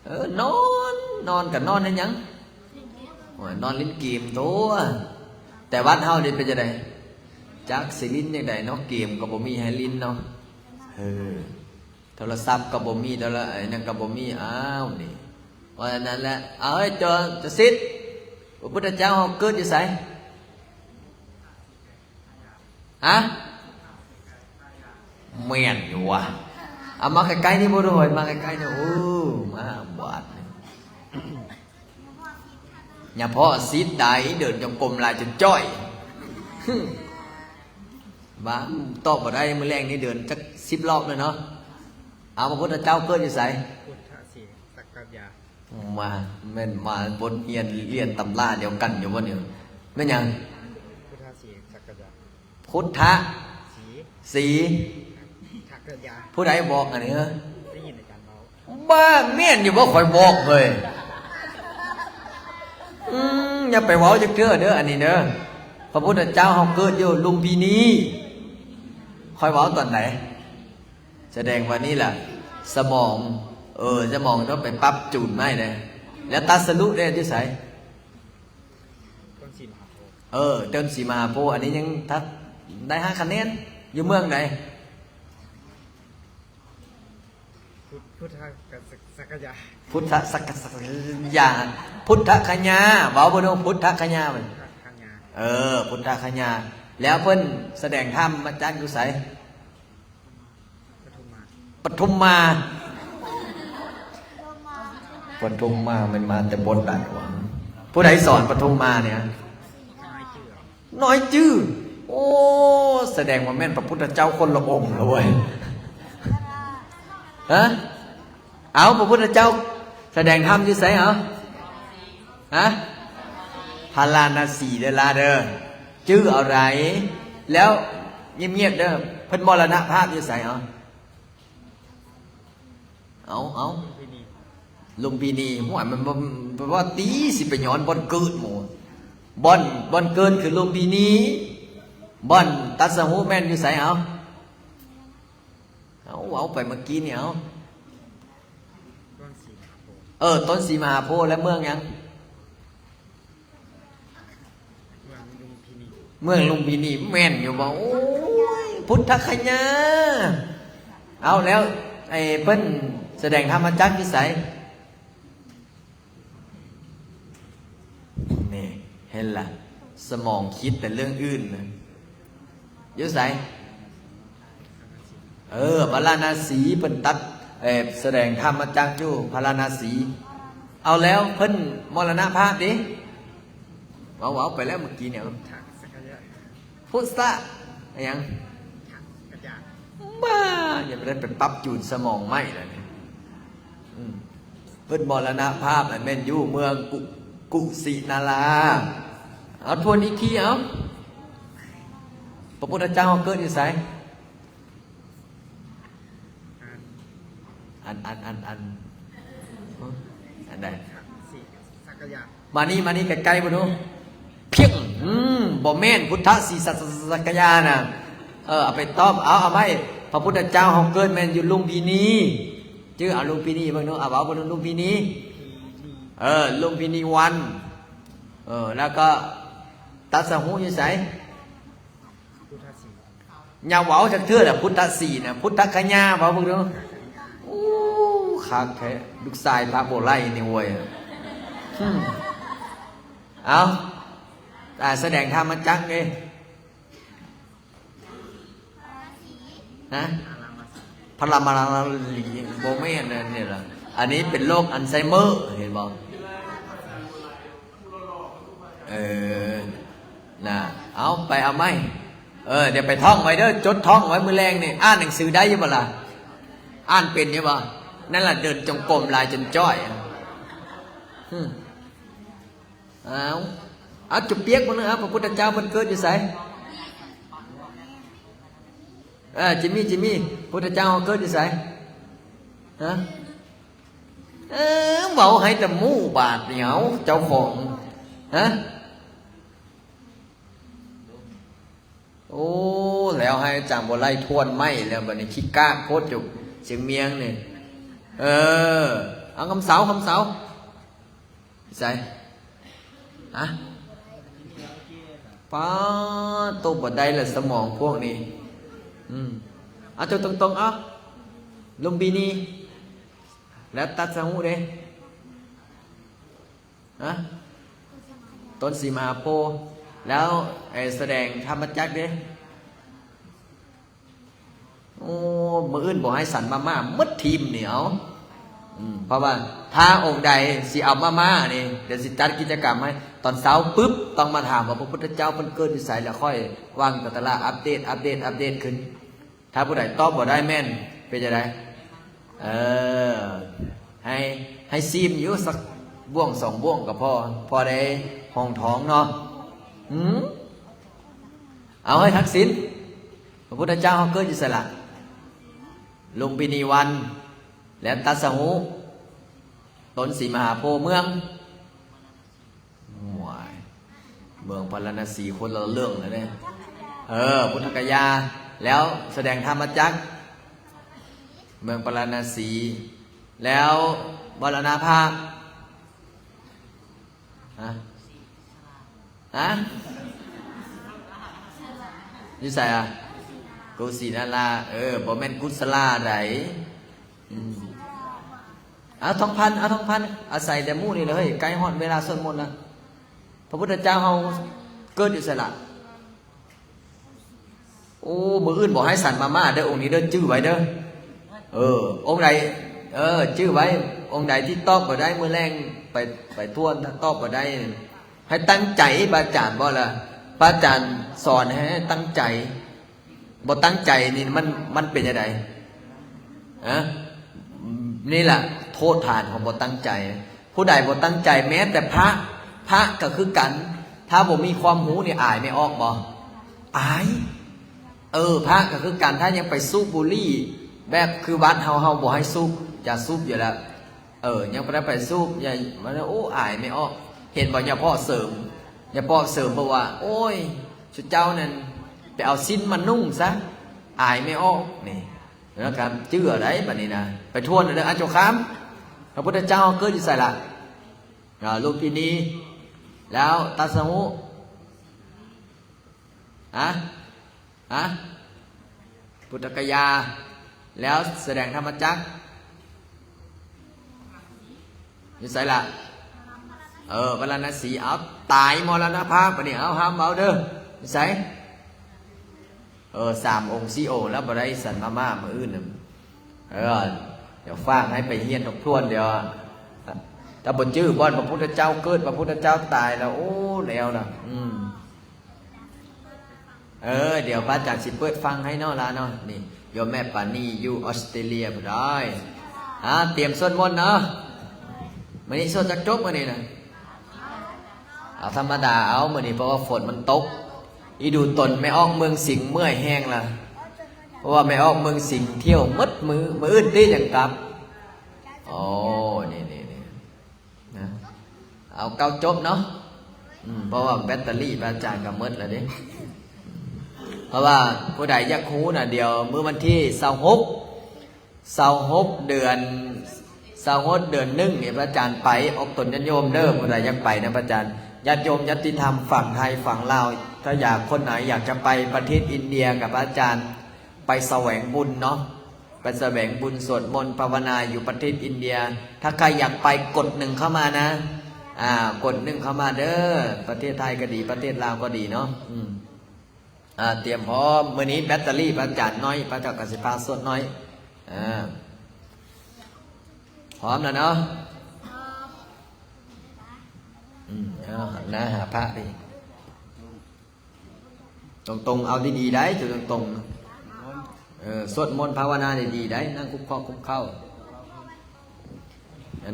ເອີ ນອນ, ນອນກໍນອນເຮັດຫຍັງ? ໂອ້ຍ ນອນຫຼິ້ນເກມຕົວະ. ແຕ່ວັດເຮົານີ້ເປັນຈັ່ງໃດ? ຈັກຊິຫຼິ້ນຈັ່ງໃດເນາະ, ເກມກໍບໍ່ມີໃຫ້ຫຼິ້ນເນາະ. ເອີ ໂທລະສັບກໍບໍ່ມີ, ໂທລະ ອັນນັ້ນກໍບໍ່ມີ. ອ້າວ ນີ້ ວ່ານັ້ນແຫຼະ. ເອົາ ເອີຍ ຈອ ຈະສິດ ພະພຸດທະເຈົ້າເຮົາເກີດຢູ່ໃສ? ຮະ? ແມ່ນຢູ່ຫວາ. ເອົາ ມາໃກ້ໆ ນີ້ບໍ່ ໂດຍ ມາໃກ້ໆ ນີ້. ໂອ້ ມາບາດນີ້ ຍາພໍ່ສິດໄດ໋ ເດີນຈົງກົມຫຼາຍຈົນຈ້ອຍ. ວ່າຕອບບໍ່ໄດ້, ມື້ແລງນີ້ເດີນຈັກສິບລອບແລ້ວເນາະ. ເອົາ ພະພຸດທະເຈົ້າເກີດຢູ່ໃສ? ພຸດທະສີສັກກະຍາ. ມາ ແມ່ນມາບົດຮຽນ ຮຽນຕຳລາດຽວກັນຢູ່ບໍ່ນີ້? ແມ່ນຫຍັງ? ພຸດທະສີສັກກະຍາ. ພຸດທະສີ ສີ ສັກກະຍາ. ຜູ້ໃດບອກອັນນີ້? ໄດ້ຍິນອາຈານເວົ້າ. ບ້າ ແມ່ນຢູ່ບໍ່? ຂ້ອຍບອກເລີຍ. ອືມ ຢ່າໄປເວົ້າຈັກເທື່ອເດີ ອັນນີ້ເດີ. ພະພຸດທະເຈົ້າເຮົາເກີດຢູ່ລຸມພິນີ. ຂ້ອຍເວົ້າຕອນໃດ? ສະແດງວ່ານີ້ລະ ສະໝອງ ເອີ ສະໝອງຕ້ອງໄປປັບຈູນໃໝ່ເດ້. ແລ້ວຕັດສະລຸເດ້ ຢູ່ໃສ? ຕົ້ນສີມະຫາໂພ. ເອີ ຕົ້ນສີມະຫາໂພ. ອັນນີ້ຍັງທັກໄດ້ຫ້າຄະແນນ. ຢູ່ເມືອງໃດ? ພຸດ ພຸດທະກະສັກກະຍາ. ພຸດທະສັກກະສັກຍາ ພຸດທະຄະຍາ. ເວົ້າເບິ່ງດູ ພຸດທະຄະຍາ. ພຸດທະຄະຍາ. ເອີ ພຸດທະຄະຍາ. ແລ້ວເພິ່ນສະແດງທຳມາຈາກຢູ່ໃສ? ປະທຸມມາ. ປະທຸມມາ ປະທຸມມາແມ່ນມາແຕ່ບົດໃດຫວາ? ຜູ້ໃດສອນປະທຸມມານີ້? ນ້ອຍຈື່. ໂອ້ ສະແດງວ່າແມ່ນພະພຸດທະເຈົ້າຄົນລະອົງລະເວີຍ. ຮະ? ເອົາ ພະພຸດທະເຈົ້າສະແດງທຳຢູ່ໃສເອົາ? ຮະ? ພາລານະສີເດີຫຼ້າເດີ. ຈື່ເອົາໃດ. ແລ້ວງຽບໆເດີ ເພິ່ນມໍລະນະພາບຢູ່ໃສເອົາ? ເອົາ ເອົາ ລຸມພິນີ. ລຸມພິນີ. ຫ້ວຍ ມັນບໍ່ ບໍ່ວ່າຕິ ຊິໄປຍ້ອນບ່ອນເກີດໝູ່. ບ່ອນ ບ່ອນເກີດຄືລຸມພິນີ. ບ່ອນຕັດສະຫູແມ່ນຢູ່ໃສເອົາ? ເອົາ ເວົ້າໄປເມື່ອກີ້ນີ້ເອົາ. ຕົ້ນສີມະຫາໂພ. ເອີ ຕົ້ນສີມະຫາໂພ. ແລະເມືອງຫຍັງ? ເມືອງລຸມພິນີ. ເມືອງລຸມພິນີ. ແມ່ນຢູ່ບໍ່? ໂອ້ຍ ພຸດທະຄະຍາ. ເອົາ ແລ້ວໄອ້ເພິ່ນສະແດງທຳມາຈາກທີ່ໃສ? ນີ້ ເຫັນລະ ສະໝອງຄິດແຕ່ເລື່ອງອື່ນນະ. ຢູ່ໃສ? ເອີ ພາລານະສີ. ເພິ່ນຕັດ ເອີ ສະແດງທຳມາຈາກຢູ່ພາລານະສີ. ເອົາ ແລ້ວເພິ່ນມໍລະນະພາບເດ? ເວົ້າ ເວົ້າໄປແລ້ວເມື່ອກີ້ນີ້ ພຸດທະສັກກະຍານ ພຸດທະ ອີຫຍັງ? ສັກກະຍານ ບ້າ ຢ່າໄປ ໄດ້ໄປປັບຈູນສະໝອງໃໝ່ແລ້ວນີ້. ອືມ ເພິ່ນມໍລະນະພາບແມ່ນຢູ່ເມືອງກຸ ກຸສິນາລາ. ເອົາ ທວນອີກທີ ເອົາ ພະພຸດທະເຈົ້າເຮົາເກີດຢູ່ໃສ? ອັນ ອັນ ອັນ ອັນ ອັນໃດ? ສັກກະຍານ ມານີ້ ມານີ້ໃກ້ໆ ເບິ່ງດູ. ພຽງ ອືມ ບໍ່ແມ່ນ ພຸດທະສີສັກ ສັກກະຍານນະ. ເອີ ເອົາໄປຕອບ ເອົາ ເອົາໄວ້. ພະພຸດທະເຈົ້າເຮົາເກີດແມ່ນຢູ່ລຸມພິນີ. ຈື່ເອົາລຸມພິນີເບິ່ງດູ. ເອົາ ເວົ້າເບິ່ງດູ ລຸມພິນີ. ເອີ ລຸມພິນີວັນ. ເອີ ແລ້ວກໍຕັດສະຫຸຢູ່ໃສ? ຢ່າເວົ້າຈັກເທື່ອລະ ພຸດທະສີນະ ພຸດທະຄະຍາ ເວົ້າເບິ່ງດູ. ໂອ້ ຄັກແທ້ ລູກຊາຍພະບໍ່ໄລ່ນີ້ເວີຍ. ອືມ ເອົາ ອ່າ ສະແດງທຳມະຈັກເດ້. ຮະ? ພະລາມາລາລີ ບໍ່ແມ່ນອັນນີ້ລະ. ອັນນີ້ເປັນໂລກອັນໄຊເມີ ເຫັນບໍ່? ເອີ ນະ ເອົາ ໄປເອົາໃໝ່. ເອີ ດຽວໄປທ່ອງໄວ້ເດີ ຈົດທ່ອງໄວ້ມື້ແລງນີ້. ອ່ານໜັງສືໄດ້ຢູ່ບໍ່ລະ? ອ່ານເປັນຢູ່ບໍ່? ນັ້ນລະ ເດີນຈົງກົມຫຼາຍຈົນຈ້ອຍ. ຫຶ ເອົາ ເອົາ ຈຸບປຽກເບິ່ງເນາະ. ເອົາ ພະພຸດທະເຈົ້າເພິ່ນເກີດຢູ່ໃສ? ເອີ ຈິມມີ ຈິມມີ ພຸດທະເຈົ້າເຮົາເກີດຢູ່ໃສ? ຮະ? ເອີ ເວົ້າໃຫ້ແຕ່ໝູ່ບາດນີ້ ເອົາ ເຈົ້າຂອງ ຮະ? ໂອ້ ແລ້ວໃຫ້ອາຈານບໍ່ໄລ່ທວນໃໝ່ແລ້ວ ບາດນີ້ຂີ້ກາກໂພດຢູ່ຊຽງມຽງນີ້. ເອີ ເອົາ ຄຳເສົາ ຄຳເສົາ ໃສ? ຮະ? ປາໂຕ ບໍ່ໄດ້ລະສະໝອງພວກນີ້. ອືມ ເອົາ ຕົງໆ ເອົາ ລຸມພິນີ ແລ້ວຕັດສະຫຸເດ້? ຮະ? ຕົ້ນສີມະຫາໂພ ແລ້ວໄອ້ສະແດງທຳມະຈັກເດ້? ໂອ້ ມື້ອື່ນບໍ່ໃຫ້ສັນມາມ່າໝົດທີມນີ້ ເອົາ. ອືມ ເພາະວ່າຖ້າອົງໃດຊິເອົາມາມ່ານີ້ ດຽວຊິຈັດກິດຈະກຳໃຫ້ ຕອນເຊົ້າປຶບ ຕ້ອງມາຖາມວ່າພະພຸດທະເຈົ້າເພິ່ນເກີດຢູ່ໃສ ແລ້ວຄ່ອຍຫວ່າງຕະຫຼາດອັບເດດ ອັບເດດ ອັບເດດຂຶ້ນ. ຖ້າຜູ້ໃດຕອບບໍ່ໄດ້ແມ່ນເປັນຈັ່ງໃດ? ເອີ ໃຫ້ ໃຫ້ຊີມຢູ່ສັກບ່ວງສອງບ່ວງກໍພໍ ພໍໄດ້ຮອງທ້ອງເນາະ. ຫື ເອົາ ໃຫ້ທັກສິນ ພະພຸດທະເຈົ້າເຮົາເກີດຢູ່ໃສລະ? ລຸມພິນີວັນ ແລະ ຕັດສະຫຸ ຕົ້ນສີມະຫາໂພ ເມືອງ ໂອ້ຍ ເມືອງປາລານະສີຄົນລະເລື່ອງເລີຍເດ້. ເອີ ພຸດທະກະຍາ ແລ້ວສະແດງທຳມະຈັກ ເມືອງປາລານະສີ ແລ້ວມໍລະນະພາບ ຮະ? ຮະ? ຢູ່ໃສອະ? ກຸສິນາລາ. ເອີ ບໍ່ແມ່ນກຸສະລາໃດ. ອືມ ເອົາ ທອງພັນ ເອົາ ທອງພັນ ອາໄສແຕ່ໝູ່ນີ້ລະເຮີ້ຍ ໃກ້ຮອດເວລາສວດມົນລະ. ພະພຸດທະເຈົ້າເຮົາເກີດຢູ່ໃສລະ? ໂອ້ ມື້ອື່ນບໍ່ໃຫ້ສັນມາມ່າເດີ ອົງນີ້ເດີ ຈື່ໄວ້ເດີ. ເອີ ອົງໃດ ເອີ ຈື່ໄວ້ ອົງໃດທີ່ຕອບບໍ່ໄດ້ ມື້ແລງໄປ ໄປທວນ ຖ້າຕອບບໍ່ໄດ້ ໃຫ້ຕັ້ງໃຈ. ພະອາຈານບອກລະ ພະອາຈານສອນໃຫ້ ໃຫ້ຕັ້ງໃຈ. ບໍ່ຕັ້ງໃຈນີ້ມັນ ມັນເປັນຈັ່ງໃດ? ຮະ? ນີ້ລະໂທດຖານຂອງບໍ່ຕັ້ງໃຈ. ຜູ້ໃດບໍ່ຕັ້ງໃຈ ແມ້ແຕ່ພະ ພະກໍຄືກັນ ຖ້າບໍ່ມີຄວາມຮູ້ນີ້ ອາຍແມ່ອອກບໍ່? ອາຍ. ເອີ ພະກໍຄືກັນ ຖ້າຍັງໄປສູບບຸຫຼີ່ ແບບຄືວັດເຮົາ ເຮົາບໍ່ໃຫ້ສູບ ຢ່າສູບຢູ່ແລ້ວ. ເອີ ຍັງບໍ່ໄດ້ໄປສູບ ຢ່າ ມັນ ໂອ້ ອາຍແມ່ອອກ. ເຫັນບໍ່ ຍາພໍ່ເສີມ ຍາພໍ່ເສີມບອກວ່າ ໂອ້ຍ ຊຸເຈົ້ານັ້ນໄປເອົາສິ້ນມານຸ່ງຊະ ອາຍແມ່ອອກ. ນີ້ ແລ້ວກໍຈື່ເອົາໄດ໋ ບັດນີ້ນະ ໄປທວນເອົາເດີ. ອາ ເຈົ້າຄາມ ພະພຸດທະເຈົ້າເຮົາເກີດຢູ່ໃສລະ? ເອີ ລຸມພິນີ ແລ້ວຕັດສະຫຸ ຮະ? ຮະ? ພຸດທະກະຍາ ແລ້ວສະແດງທຳມະຈັກ ຢູ່ໃສລະ? ເອີ ປາລານະສີ. ເອົາ ຕາຍມໍລະນະພາບ ບັດນີ້ ເອົາ ຫ້າມເວົ້າເດີ ຢູ່ໃສ? ເອີ ສາມອົງສີ່ອົງ ແລ້ວບໍ່ໄດ້ສັນມາມ່າມື້ອື່ນນະ. ເອີ ດຽວຝາກໃຫ້ໄປຮຽນທົບທວນ ດຽວ ຖ້າບໍ່ຈື່ບ່ອນພະພຸດທະເຈົ້າເກີດ ພະພຸດທະເຈົ້າຕາຍແລ້ວ ໂອ້ ແລ້ວລະ. ອືມ ເອີ ດຽວພະອາຈານຊິເປີດຟັງໃຫ້ເນາະ ຫຼາເນາະ. ນີ້ ໂຍມແມ່ປານີຢູ່ອອສເຕຣເລຍພຸ້ນເດີ. ອາ ຕຽມສວດມົນເນາະ. ມື້ນີ້ສວດຈັກຈົບມື້ນີ້ນະ? ເອົາທຳມະດາເອົາມື້ນີ້ ເພາະວ່າຝົນມັນຕົກ. ອີດູຕົນແມ່ອອກເມືອງສິງເມື່ອຍແຮງລະ ເພາະວ່າແມ່ອອກເມືອງສິງທ່ຽວໝົດມື້ ມື້ອື່ນຕິຈັ່ງກັບ. ໂອ້ ນີ້ໆ ນະ ເອົາເກົ້າຈົບເນາະ. ອືມ ເພາະວ່າແບັດເຕີຣີພະອາຈານກໍໝົດແລ້ວເດ້. ເພາະວ່າຜູ້ໃດຢາກຮູ້ນະ ດຽວມື້ວັນທີຊາວຫົກ ຊາວຫົກເດືອນ ຊາວຫົກເດືອນໜຶ່ງນີ້ ພະອາຈານໄປອອກຕົນຍາດໂຍມເດີ. ຜູ້ໃດຢາກໄປນຳພະອາຈານ ຍາດໂຍມຍາດຕິທຳຝັ່ງໄທຝັ່ງລາວ ຖ້າຢາກ ຄົນໃດຢາກຈະໄປປະເທດອິນເດຍກັບພະອາຈານ ໄປສະແຫວງບຸນເນາະ. ໄປສະແຫວງບຸນ ສວດມົນພາວະນາຢູ່ປະເທດອິນເດຍ. ຖ້າໃຄຢາກໄປກົດໜຶ່ງເຂົ້າມານະ. ອາ ກົດໜຶ່ງເຂົ້າມາເດີ. ປະເທດໄທກໍດີ ປະເທດລາວກໍດີເນາະ. ອືມ ອາ ຕຽມພ້ອມ. ມື້ນີ້ແບັດເຕີຣີພະອາຈານໜ້ອຍ ພະອາຈານກໍຊິພາສວດໜ້ອຍ. ອາ ພ້ອມແລ້ວເນາະ. ອືມ ເອົາ ຫັນໜ້າຫາພະເດ້. ຕົງໆ ເອົາດີໆ ໄດ໋ ຕົງໆ. ເອີ ສວດມົນພາວະນາດີໆ ໄດ໋ ນັ່ງຄຸບຄອກຄຸບເຄົ້າ.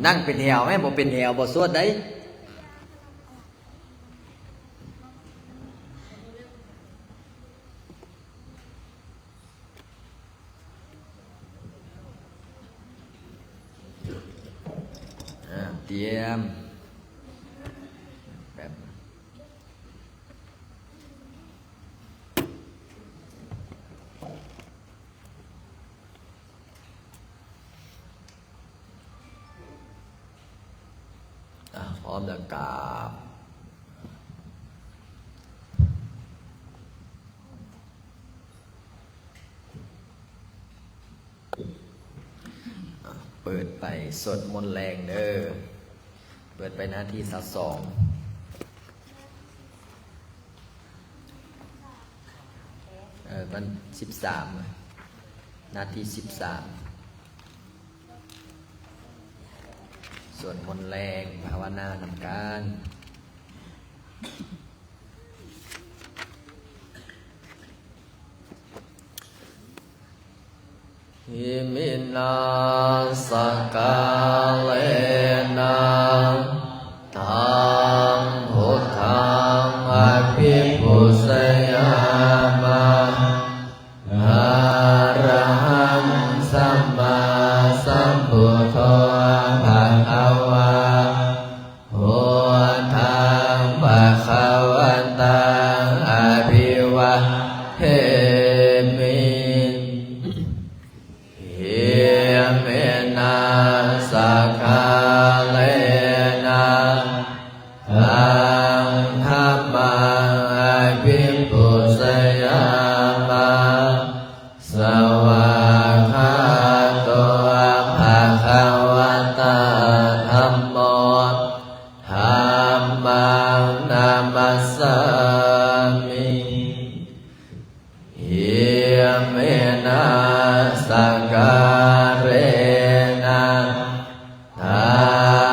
ນັ່ງເປັນແຖວແມ້ ບໍ່ເປັນແຖວບໍ່ສວດໄດ໋. ອາ ຕຽມ ແບບ ອາ ພ້ອມແລ້ວກາບ. ເປີດໄປສວດມົນແລງເດີ. ເປີດໄປໜ້າທີຊາວສອງ ເອີ ມັນສິບສາມ ໜ້າທີສິບສາມ. ສວດມົນແລງ ພາວະນານຳກັນ. ອິມິນາ ສັກກາເລນະ ຕັງ ພຸດທັງ ອະພິປູຊະຍາມະ. ອະລະຫັງ ສຳມາສຳພຸດໂທ ພະຄະວາ. ພຸດທັງ ພະຄະວັນຕັງ ອະພິວາເທມິ. ອິມິນາ ສັກກາເລນະ ຕັງ ທຳມັງ ອະພິປູຊະຍາມະ. ສະຫວາກຂາໂຕ ພະຄະວະຕາ ທຳໂມ ທຳມັງ ນະມັດສາມິ. ອິມິນາ ສັກກາເລນະ ຕັ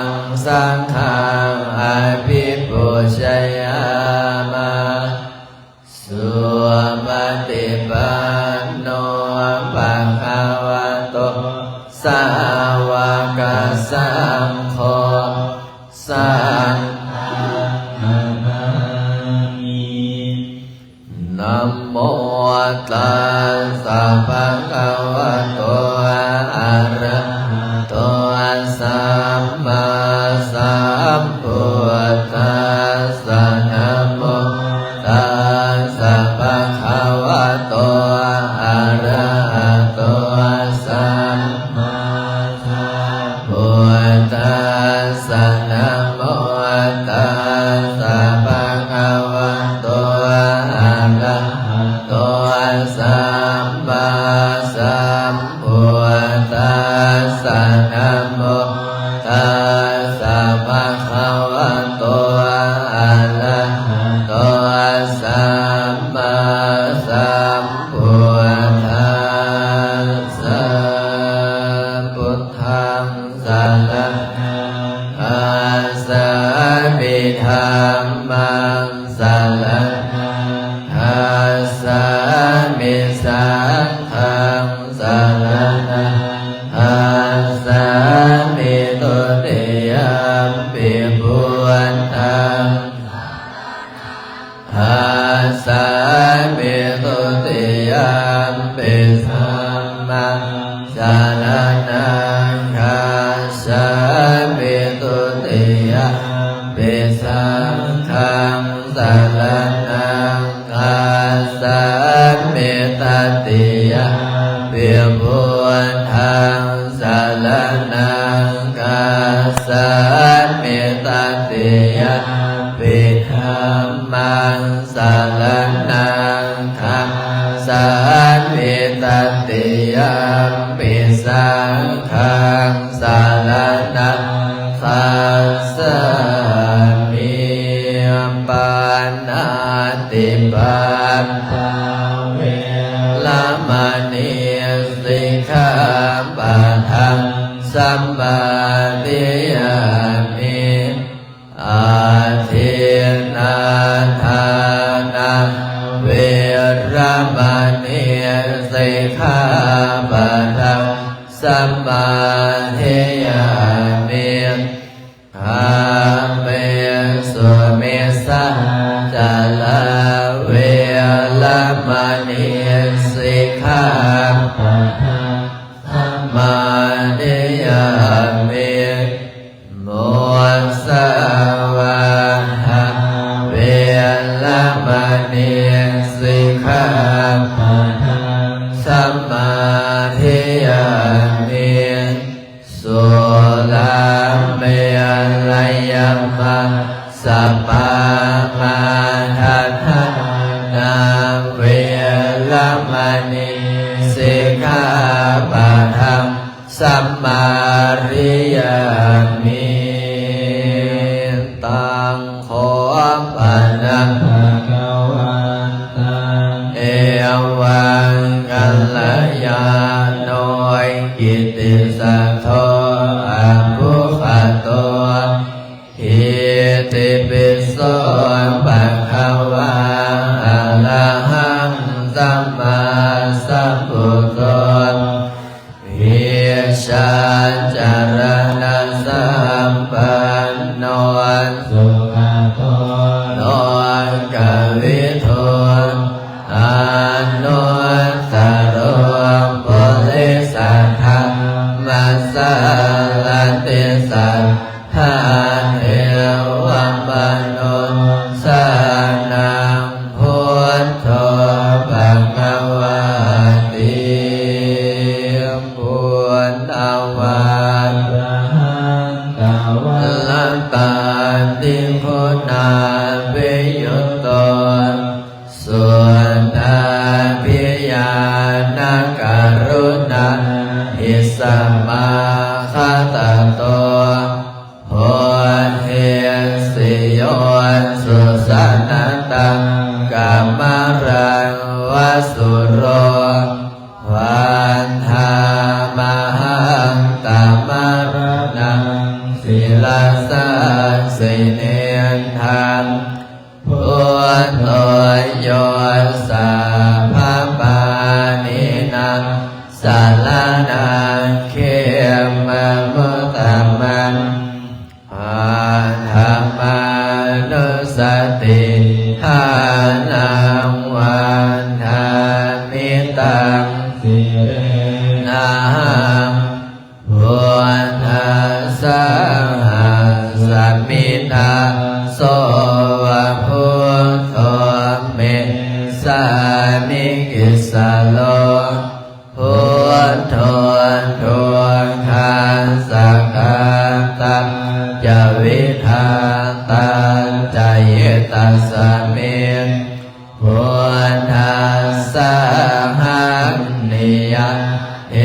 ງ ສັງຄັງ ອະພິປູຊະຍາມະ. ສຸປະຕິປັນໂນ ພະຄະວະໂຕ ສາວະກະສັງໂຄ ສັງ ນະໂມຕັດສະ ພະຄະວະໂຕ ອະລະຫະໂຕ ສຳມາສຳພຸດທັດສະ ນະໂມຕັດສະ ພະຄະວະໂຕ ອະລະຫະໂຕ ສຳມາ ພຸດທັດສະ ນະໂມຕັດສະ ພະຄະວະໂຕ ອະລະຫະໂຕ ສຳມາສຳພຸດທັດສະ ນະໂມຕັດສະ ພະຄະວະໂຕ ອະລະຫະໂຕ ສຳມາສຳພຸດທັດສະ. ພຸດທັງສະລະນັງ ສາມິ ທຳມັງສະລະນັງ ຄັດສາມິ ສັງຄັງສະລະນັງ ຄັດສາມິ ທຸຕິຍຳປິ ພຸດທັງ ຄັດສາມິ ທຸຕິຍຳປິ ທຳມັງສະລະນັງ ຄັດສາມິ ທຸຕິຍຳປິ ສັງຄັງສະລະນັງ ຄັດສາມິ ຕະຕິຍຳປິ ພຸດທັງສະລະນັງ ຄັດສາມິ ຕະຕິຍຳປິ ທຳມັງສະລະນັງ ຄັດສາມິ ຕະຕິຍຳປິ ສັງຄັງສະລະນັງ ຄັດສາມິ ປານາຕິປາຕາ ເວລະມະນີ ສິກຂາປະທັງ ສະມາທິຍາມິ ອາທິນນາທານາ ເວລະມະນີ ສິກຂາປະທັງ ສະມາທິຍາມິ ກາເມສຸມິດສາຈາລາ ເວລະມະນີ ສິກຂາປະທັງ ສະມາທິຍາມິ ມຸສາວາທາ ເວລະມະນີສິກຂາປະທັງ ສະມາທິຍາມິ ສຸລາເມລະຍະມັດສະປາມາທະຖານາ ເວລະມະນີສິກຂາປະທັງ ສະມາທິຍາມິ ຕັງ ຂໍປະນັງ ພະຄະວັນຕັງ ເອວັງ ກັນລະຍາໂນ ກິດຕິສັດໂທ ອະປຸກຂະໂຕ ອິຕິປິໂສ ພະຄະວາ ອະລະຫັງ ສຳມາສຳພຸດໂທ ວິຊາຈາລະນະສຳປັນໂນ ສຸກະໂຕ ໂລກະວິທູ ອະນຸດຕະໂຣ ປຸລິສະທຳມະສາລະຕິ ສັດທາເທວະມະນຸດສານັງ ພຸດໂທ ພະຄະວາຕິ ປຸນນະວາ ອະລະຫັງກະວະລະຕາຕິຄຸນາພິຍຸດໂຕ ສຸດທາພິຍານະກະລຸນາຫິສະມາຄະຕະໂຕ ໂພຫິດຕິໂຍ ສຸຊານະຕັງ ກະມະລັງວະສຸໂຣ ວັດຖາມະຫັນຕະມະຣະນັງ ສິລະສາສິເນນທັງ ພຸດໂທ ໂຍ ສາພະປານິນັງ ສະລະນັງ ເຂມະມຸດຕະມັງ ພະທະມານຸສະຕິຖານັງ ວັດຖາມິຕັງ ສິເຣນະຫັງ ພຸດທັດສະຫັດສະມິດທາ ໂສ ວະ ພຸດໂທ ເມສາມິ ກິດສະໂລ ພຸດໂທ ທຸກຂັດສະກະຕັນຈະ ວິທາຕັນຈະ ຫິຕັດສະມິງ ພຸດທັດສະຫັນນິຍາ ເອ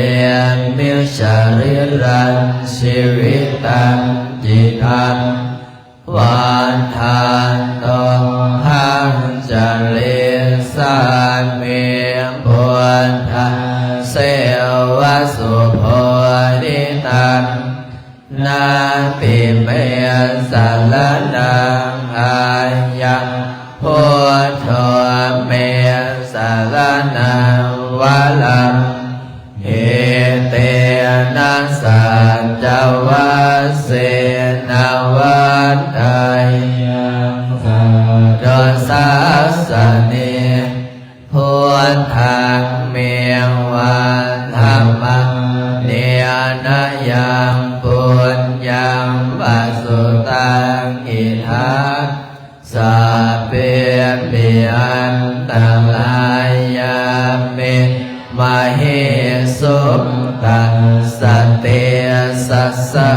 ມິ ຊະຣີຣັງ ຊີວິຕັງ ຈິຕັງ ວັດທັນໂຕ ຮັງ ຊະລີສາມິ ພຸດທັງ ເສວະ ສຸໂພທິຕັງ ນາຕິ ເມສະລະນັງ ອາຍັງ ພຸດໂທ ເມສະລະນັງ ວະລັງ ເອເຕນະ ສັດຈະວັດເສນະ ວັດທະຍັງ ສັດທຸສາສະເນ ພຸດທັງ ເມວັດທະມະເນນະ ຍັງ ປຸນຍັງ ປະສຸຕັງ ອິດຖະ ສັບເພ ປິ ອັນຕະລາຍາ ເມ ມະເຫສຸງ ຕັດສະເຕສະສາ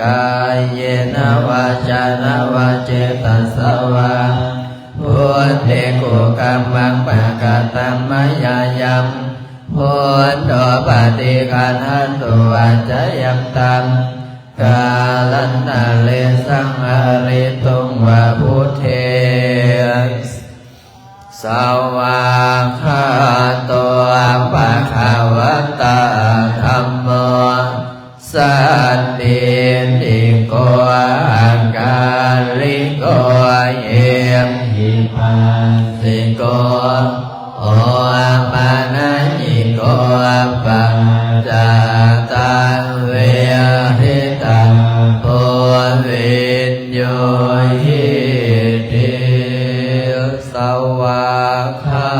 ກາເຍນະ ວາຈານະ ວະເຈຕະສະວາ ພຸດເທ ກຸກຳມັງ ປະກະຕະມະຍາຍັງ ພຸດໂທ ປະຕິການະຕຸ ອາຈະຍັນຕັງ ກາລັນຕະເຣ ສັງຫະລິຕຸງ ວາ ພຸດເທ ສະວາຄາໂຕ ພະຄະວະຕາ ທຳໂມ ສັນທິຕິໂກ ອາກາລິໂກ ເອຫິປັດສິໂກ ໂອປະນະຍິໂກ ປັດຈະຕະເວທິຕາໂພ ວິນໂຍຫິຕິ ສະວາຄາ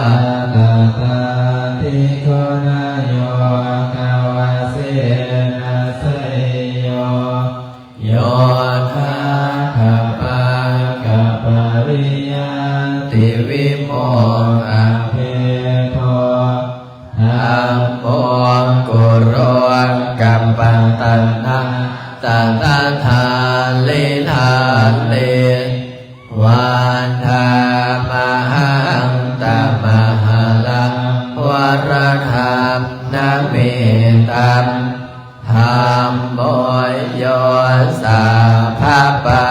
ຕະຕາທິໂກ ນະໂຍ ຄະວະເສນະ ໄຊໂຍ ໂຍທາຄະປາຄະປະລິຍັນຕິ ວິໂມກຂະເພໂທ ທຳໂມ ກຸໂລກັບປະຕະນາ ຕະຕະທາລິທາເລ ວັນທາມະຫັງ ຕະມະຫະລັງ ວະຣະຄັນນະເມຕັງ ທຳໂມ ໂຍ ສາພະປາ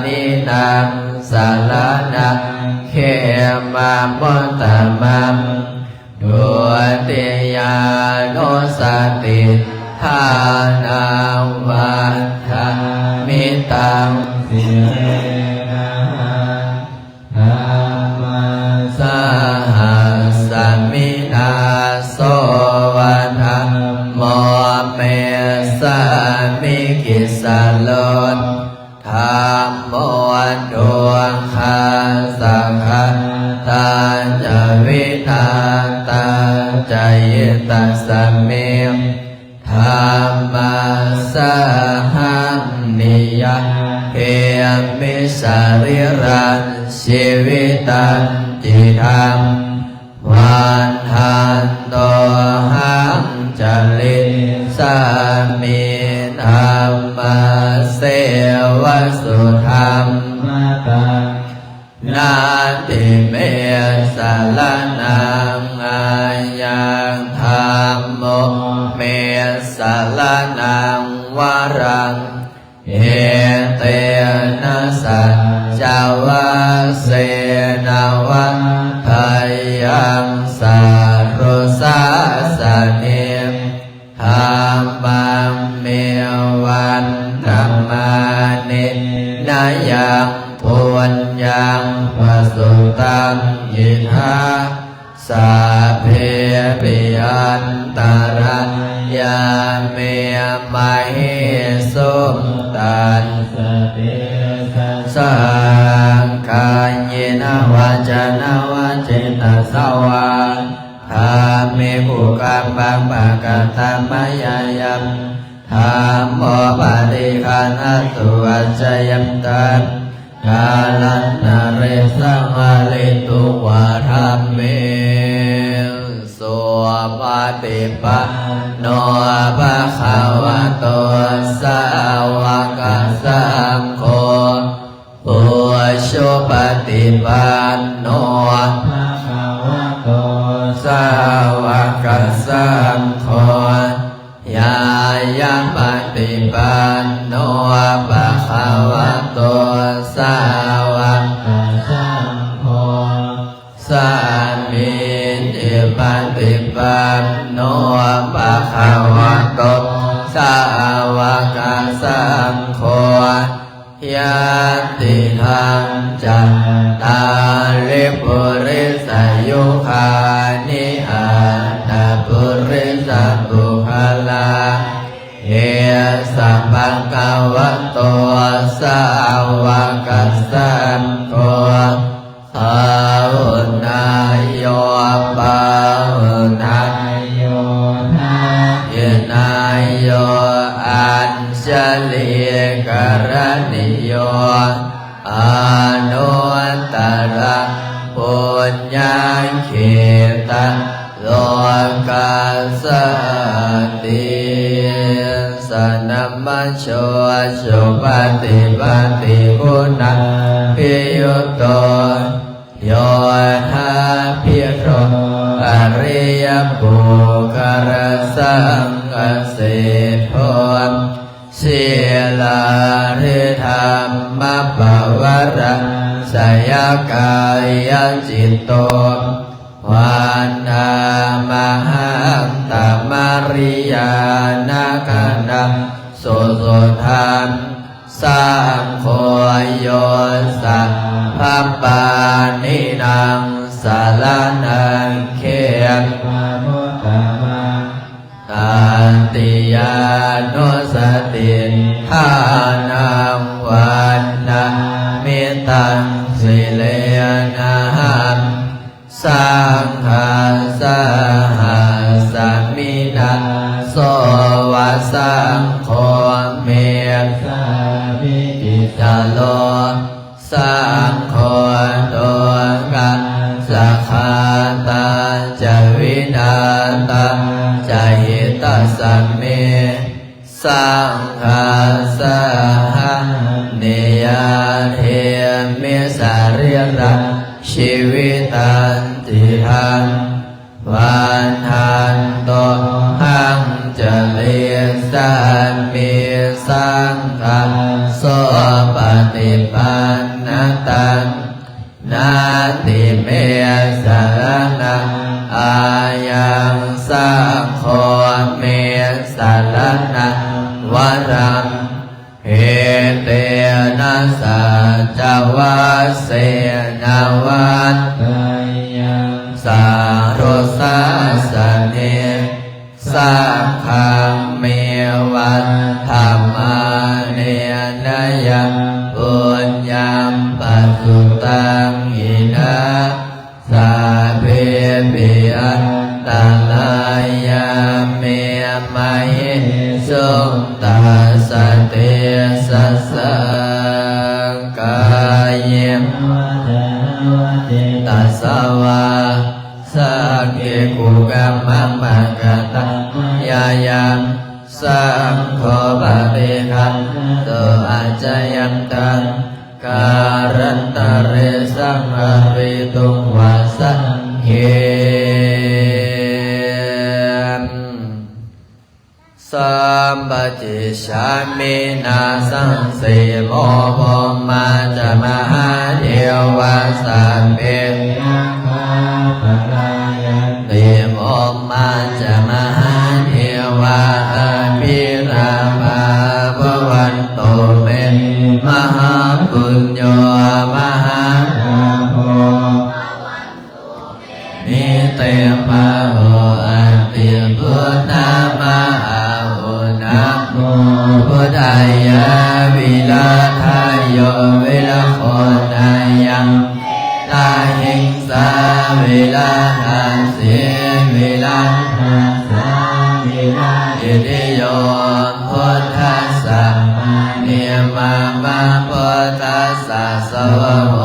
ນິນັງ ສະລະນັງ ເຂມະມຸດຕະມັງ ທຸຕິຍານຸສະຕິທານັງ ວັດທາມິຕັງ ສິເຣນະຫັງ ທຳມັງ ສະຫັດສະມິນາ ໂສວະທຳໂມ ເມສາມິກິດສະໂລ ທຳໂມ ທຸກຂັດສະຂັດຕາ ຈະວິທາຕາ ຈະຫິຕະສະມິງ ທຳມັງ ສະຫັນນິຍັງ ເຂມິສະລີລັງ ຊີວິຕັງ ຈິຕັງ ວັນທັນໂຕ ຫັງຈະລິສາມິ ທຳມັງ ເສວະສຸ ທຳມະຕັງ ນາທິເມ ສະລະນັງ ອາຍັງ ທຳໂມ ເມ ສະລະນັງ ວະລັງ ເອເຕນະ ສັດຈະວັດເສນະ ວັດທະຍັງ ສັດທຸສາສະເນ ທຳມັງ ເມວັດທະມະເນນະ ຍັງ ປຸນຍັງ ປະສຸຕັງ ອິດຖະ ສັບເພ ປິ ອັນຕະລາຍາ ເມ ມະເຫສຸງ ຕັດສະເຕສະສາ ກາເຍນະ ວາຈານະ ວະເຈຕະສະວາ ທຳເມ ກຸກຳມັງ ປະກະຕະມະຍາຍັງ ທຳໂມ ປະຕິການະຕຸ ອາຈະຍັນຕັງ ກາລັນຕະເຣ ສັງຫະລິຕຸງ ວາທຳເມ ສຸປະຕິປັນໂນ ພະຄະວະໂຕ ສາວະກະສັງໂຄ ອຸຊຸປະຕິປັນໂນ ພະຄະວະໂຕ ສາວະກະສັງໂຄ ຍາຍະປະຕິປັນໂນ ພະຄະວະໂຕ ສາວະກະສັງໂຄ ສາມີຈິປະຕິປັນໂນ ພະຄະວະໂຕ ສາວະກະສັງໂຄ ຍະຕິທັງ ຈັດຕາລິ ປຸລິສະຍຸຄານິ ອັດຕະປຸລິສະບຸກຄະລາ ເອສະ ພະຄະວະໂຕ ສາວະກະສັງໂຄ ສາວົນາໂຍ ປາຫຸນາໂຍ ທັກຂິນາໂຍ ອັນຊະລີກະລະນີໂຍ ອະນຸດຕະລັງ ປຸນຍັງເຂຕັງ ໂລກັດສາຕິ ສະນະມະໂຊ ສຸປະຕິປັດຕິຄຸນາພິຍຸດໂຕ ໂຍທາພິໂຣ ອະລິຍະປຸກຄະລະສັງຄະເສໂທ ສີລາລິທຳມະປະວະລັງ ສະຍະກາຍະຈິດໂຕ ວັນນາມະຫັງຕະມະຣິຍານະຄະນັງ ສຸສຸທັງ ສັງໂຄ ໂຍ ສະພະປານິນັງ ສະລະນັງ ເຂມະມຸດຕະມັງ ຕະຕິຍານຸສະຕິ ທານັງ ວັນນາມິຕັງ ສິເລນະຫັງ ສັງຄະສະຫັດສະມິນາ ໂສວະສັງໂຄ ເມສາມິກິດສະໂລ ສັງໂຄ ໂຕກັດສະຄາຕາຈະ ວິນາຕາຈະ ຫິຕັດສະເມ ສັງຄະສະຫັນນິຍາເທ ມິສະຣີລັງ ຊີວິຕັນຕິທັງ ວັນທັນໂຕ ຫັງຈະລິສາມິ ສັງຄະ ໂສ ປະຕິປັນນະຕັງ ນາຕິເມ ສະລະນັງ ອາຍັງ ສັງໂຄ ເມ ສະລະນັງ ວະລັງ ເອເຕນະ ສັດຈະວັດເສນະ ວັດໄຕຍັງ ສາທຸສາສະເນ ສັງຄັງ ເມ ວັດທະມາເນນະ ຍັງ ປຸນຍັງ ປະສຸຕັງ ອິດຖະ ສາເພ ປິ ອັນຕະລາຍາ ເມ ມະເຫສຸງ ຕັດສະ ເຕຊະສາ ກາເຍ ວະຈະນະ ວະ ເຈຕະສະ ວາ ສັງ ເອ ກຸກະ ມັງ ມະ ກະ ຕັງ ມະ ຍາ ຍັງ ສັງໂຄ ປະຕິຄັນ ໂຕ ອາຈະຍັນຕັງ ກາລັນຕະເຣ ສັງ ຫະເຣຕຸງ ວະ ສັງເຄ ສຳປະຈິດສາມິ ນາສັງເສໂມ ພົມມາຈະ ມະຫາເທວາ ສັບເພ ຍັກຂາ ປະລາຍັນ ຕິ ພົມມາຈະ ມະຫາເທວາ ອະພິລາພາ ພະວັນຕຸ ເມ ມະຫາປຸນໂຍ ມະຫາລາໂພ ມິ ເຕ ພະໂຫ ອະຕິ ພຸດທະ ມະຫາໂຫ ນະໂມ ພຸດທາຍະ ວິລາທາໂຍ ວິລະໂຄ ນາຍັງ ລາຫິງສາ ວິລາທັດສີ ວິລາທັດສາ ວິລາທິຕິໂຍ ພຸດທັດສະ ມະເນ ມະ ມະ ພຸດທັດສະ ສະວະໂຫ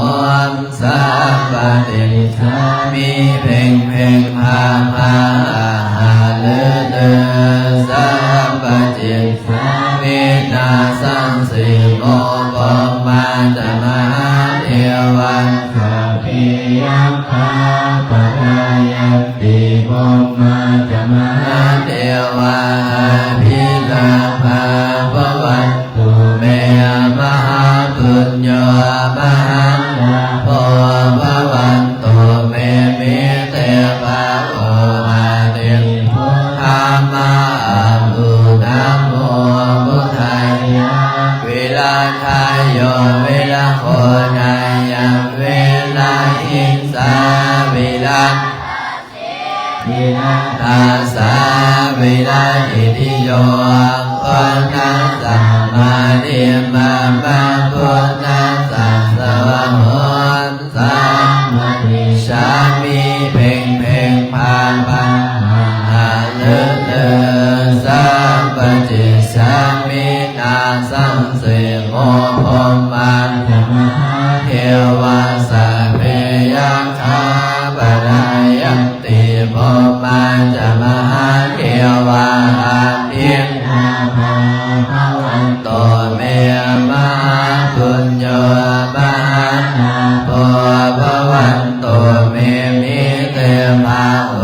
ສຳປະຕິດສາມິ ເພັງເພັງພາພາ ອາຫາລືລື ສຳປະຈິດສາມິ ນາສັງເສໂມ ພົມມາຈະ ມະຫາເທວາ ສັບເພ ຍັກຂາ ປະລາຍັນຕິ ພົມມາຈະ ມະຫາເທວາ ອະພິລາພາ ພະວັນ ຕຸ ເມ ມະຫາປຸນໂຍ ມະຫາລາໂພ ພະວັນຕຸ ເມ ມິ ເຕ ພະໂຫ ອະຕິ ພຸດທະ ມະຫາໂຫ ນະໂມ ພຸດທາຍະ ວິລາທາໂຍ ວິລະໂຄນາຍັງ ວິລະຫິງສາ ວິລະ ວິລະທັດສາ ວິລະອິດທິໂຍ ພຸດທັດສະ ມະະນີ ມະມະ ພຸດທັດສະ ສະວາໂຫ ສາ ປະຕິສສາມິ ເພັງເພັງ ພາພາ ຫາຫາ ເລີເລີ ສາ ປະຕິສສາມິ ນາສັງ ເສໂມ ພົມມາ ຈະ ມະຫາ ເທວາ ສັບເພ ຍັກຂາ ປະລາຍັນ ຕິ ພົມມາ ຈະ ມະຫາ ເທວາ ອະພິລາພາ ພະວັນ ໂຕ ເມ ມະຫາປຸນໂຍ ມະຫາລາໂພ ພະວັນ ໂຕ ເມ ມິ ເຕ ພະໂຫ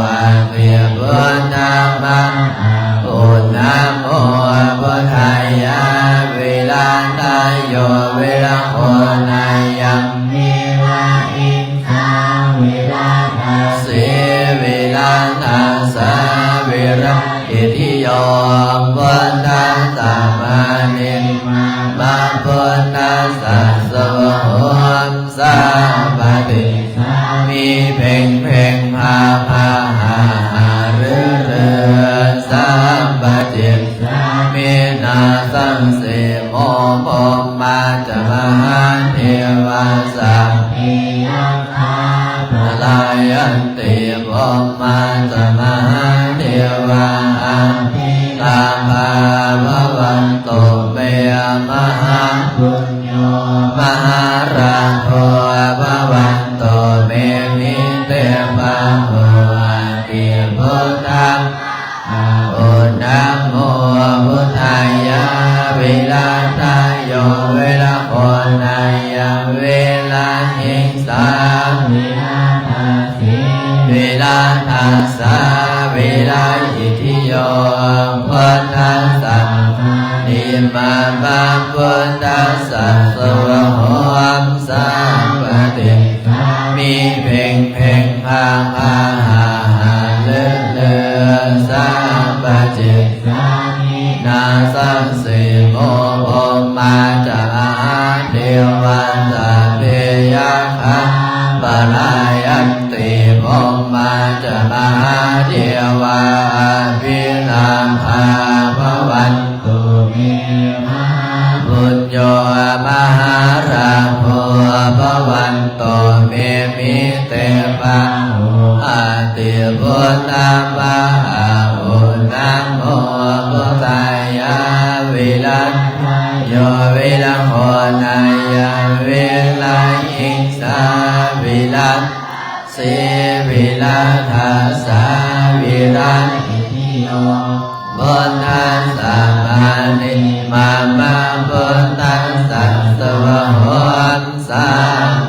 ອະຕິ ພຸດທະ ມະຫາ ໂອນະໂມ ພຸດທາຍາ ວິລາທາໂຍ ວິລະໂຄນາຍັງ ວິລະຫິງສາ ວິລະທັດ ສີ ວິລະທັດສາ ວິລະອິດທິໂຍ ພຸດທັດສະ ມະະນີ ມະມະ ພຸດທັດສະ ສະວາໂຫ ສາ ປະຕິສສາມິ ເພັງເພັງ ພາພາ ຫາຫາ ເລີເລີ ສາ ປະຕິສສາມິ ນາສັງ ເສໂມ ພົມມາ ຈະ ມະຫາ ເທວາ ສັບເພ ຍັກຂາ ປະລາຍັນ ຕິ ພົມມາ ຈະ ມະຫາ ເທວາ ອະພິລາພາ ພະວັນ ໂຕ ເມ ມະຫາປຸນໂຍ ມະຫາລາໂພ ພະວັນ ໂຕ ເມ ມິ ເຕ ພະໂຫ ອະຕິ ພຸດທະ ໂອນະໂມ ພຸດທາຍາ ວິລາທາໂຍ ວິລະໂຄນາຍັງ ວິລະຫິງສາ ວິລະທັດ ສີ ວິລະທັດສາ ວິລະອິດທິໂຍ ພຸດທັດສະ ມະະນີ ມະມະ ພຸດທັດສະ ສະວາໂຫ ສາ ປະຕິສສາມິ ເພັງເພັງ ພາພາ ຫາຫາ ເລີເລີ ສາ ປະຕິສສາມິ ນາສັງ ເສໂມ ພົມມາ ຈະ ມະຫາ ເທວາ ສັບເພ ຍັກຂາ ປະລາຍັນ ຕິ ພົມມາ ຈະ ມະຫາ ເທວາ ອະພິລາພາ ພະວັນ ໂຕ ເມ ມະຫາປຸນໂຍ ມະຫາລາໂພ ພະວັນ ໂຕ ເມ ມິ ເຕ ພະໂຫ ອະຕິ ພຸດທະ ມະຫາ ໂອນະໂມ ພຸດທາຍາ ວິລາທາໂຍ ວິລະໂຄນາຍັງ ວິລະຫິງສາ ວິລະ ສີ ວິລະທັດສາ ວິລະອິດທິໂຍ ພຸດທັດສະ ມະະນີ ມະມະ ພຸດທັດສະ ສະວາໂຫ ສາ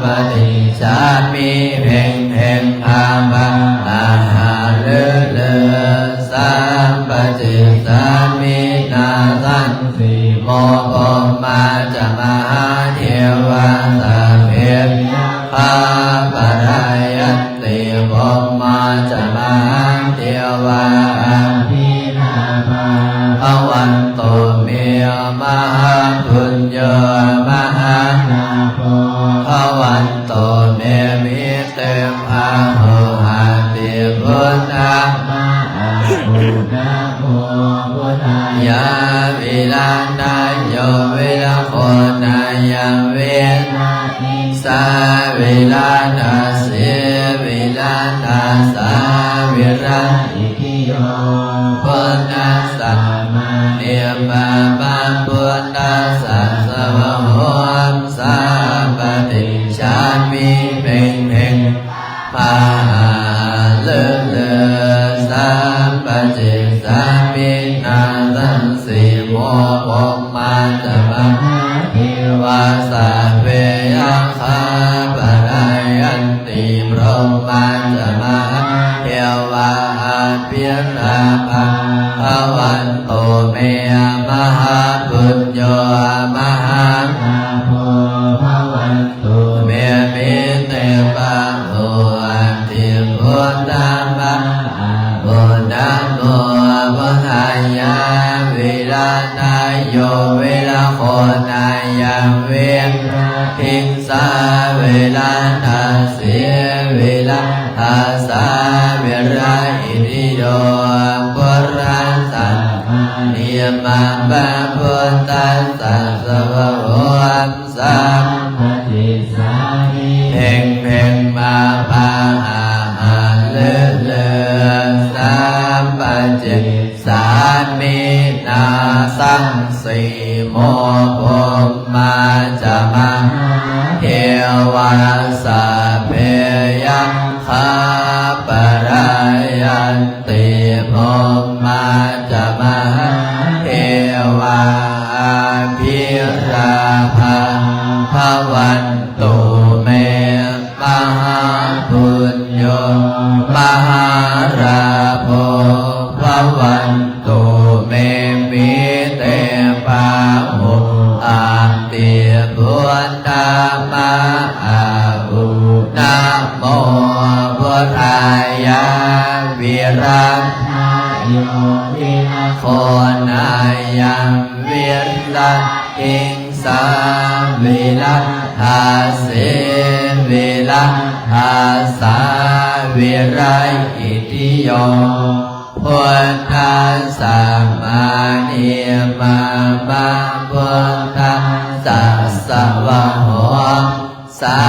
ປະຕິສສາມິ ເພັງເພັງ ພາພາ ອະຫາ ເລີເລີ ສາ ປະຕິສສາມິ ນາສັງ ສີໂມ ພົມມາ ຈະ ມະຫາ ເທວາ ສັບເພ ຍັກຂາ ປະລາຍັນ ຕິ ພົມມາ ຈະ ມະຫາ ເທວາ ອະພິລາພາ ພະວັນ ໂຕ ເມ ມະຫາປຸນໂຍ ມະຫາລາໂພ ພະວັນ ໂຕ ເມ ມິ ເຕ ພະໂຫ ອະຕິ ພຸດທະ ມະຫາ ໂອນະໂມ ພຸດທາຍາ ວິລາທາໂຍ ວິລະໂຄນາຍັງ ວິລະ ສາ ວິລະທັດສີ ວິລະທັດສາ ວິລະອິດທິໂຍ ພຸດທັດສະ ມະະນີ ມະມະ ພຸດທັດສະ ສະວາໂຫ ສາ ປະຕິສສາມິ ເພັງເພັງ ພະຫາ ເລີເລີ ສາ ປະຕິສສາມິ ນາສັງ ສີໂມ ພົມມາ ຈະ ມະຫາ ເທວາ ສັບເພ ຍັກຂາ ປະລາຍັນ ຕິ ພົມມາ ຈະ ມະຫາ ເທວາ ອະພິລາພາ ພະວັນ ໂຕ ເມ ມະຫາປຸນໂຍ ມະຫາລາໂພ ພະວັນ ໂຕ ເມ ມິ ເຕ ພະໂຫ ອະຕິ ສາວິລະທັດສີ ວິລະທັດສາ ວິລະອິດທິໂຍ ພຸດທັດສະ ມະນີ ມະມະ ພຸດທັດສະ ສະວະໂຫ ສາມະຕິສສາມິ ເພັງເພັງ ມະພະຫະຫະ ລືລື ສາມະຕິສສາມິ ນາສັງ ສີໂມ ພົມມາຈະ ມະຫາເທວາ ສັບເພ ຍັກຂາ ປະລາຍັນຕິ ພົມມາຈະ ມະຫາເທວາ ອະພິລາພາ ພະວັນຕຸ ເມ ມະຫາປຸນໂຍ ມະຫາລາໂພ ພະວັນຕຸ ເມ ມີເຕ ພະໂຫ ອັດຕິ ພຸດທະ ມະຫາອຸ ນະໂມ ພຸດທາຍະ ວິລັກຂະໂຍ ວິລັກຂະໂນ ນາຍັງ ວິລັກຂະ ສາ ວິລັກຂະ ເສ ວິລັກຂະ ສາ ວິລັກຂະ ອິດທິໂຍ ພຸດທັດສະ ມະນີ ມະມະ ພຸດທັດສະ ສະວະໂຫ ສາ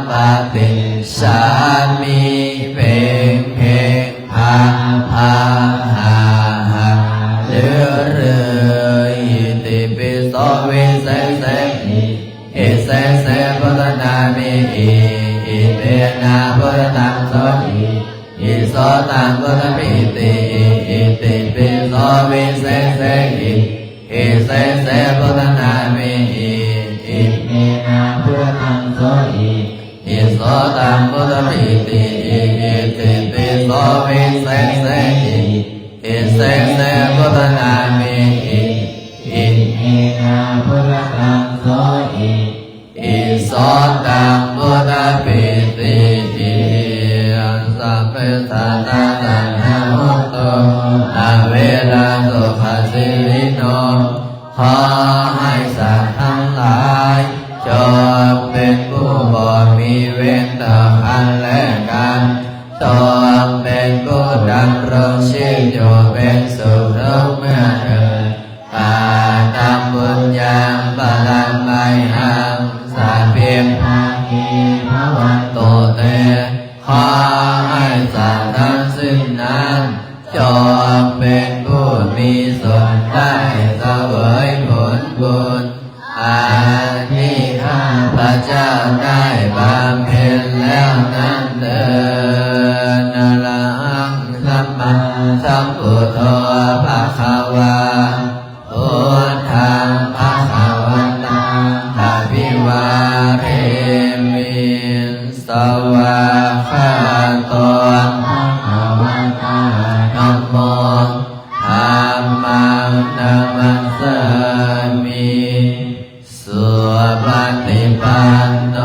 ມະຕິສສາມິ ເພັງເພັງ ພະພະຫະຫະ ລືລື ອິຕິປິໂສ ວິເສເສ ອິເສເສ ພຸດທະນາມິ ອິ ອິເມນະ ພຸດທະທັງ ໂສ ອິ ອິໂສຕັງ ພຸດທະນາມິ ອິຕິ ອິ ອິຕິປິໂສ ວິເສເສ ອິ ອິເສເສ ພຸດທະນາມິ ອິ ອິເມນະ ພຸດທະທັງ ໂສ ອິ ອິໂສຕັງ ພຸດທະນາມິ ອິ ອິ ອິຕິປິໂສ ວິເສເສ ອິ ອິເສເສ ພຸດທະນາມິ ອິ ອິເມນະ ພຸດທະທັງ ໂສ ອິ ອິໂສຕັງ ພຸດທະນາມິ ອິ ສັບເພ ສັດຕາ ສັນຕາ ໂຫຕຸ ອະເວລາ ສຸຂະ ສິລິໂນ ຂໍໃຫ້ສັດທັງຫຼາຍ ຈົ່ງເປັນຜູ້ບໍ່ມີເວນຕໍ່ກັນແລະກັນ, ຈົ່ງເປັນຜູ້ດຳລົງຊີບຢູ່ເປັນສຸກທຸກເມື່ອເທີ້ນ. ກະຕັມປຸນຍັງ ປະລະໄມຫັງ ສັບພິ ພາກີ ພະວັນຕຸ ເຕ ຂໍ ໃຫ້ສັດທັງສິ້ນນັ້ນ ຈົ່ງເປັນຜູ້ມີສ່ວນໄດ້ສະເຫວີຍຜົນບຸນ ອັນທີ່ຂ້າພະເຈົ້າໄດ້ບຳເພັນແລ້ວນັ້ນເທີ້ນ. ອະລະຫັງ ສຳມາສຳພຸດໂທ ພະຄະວາ ພຸດທັງ ພະຄະວັນຕັງ ອະພິວາເທມິ ສະວາຄາໂຕ ພະຄະວະຕາ ທຳໂມ ທຳມັງ ນະມັດສາມິ ສຸປະຕິປັນໂນ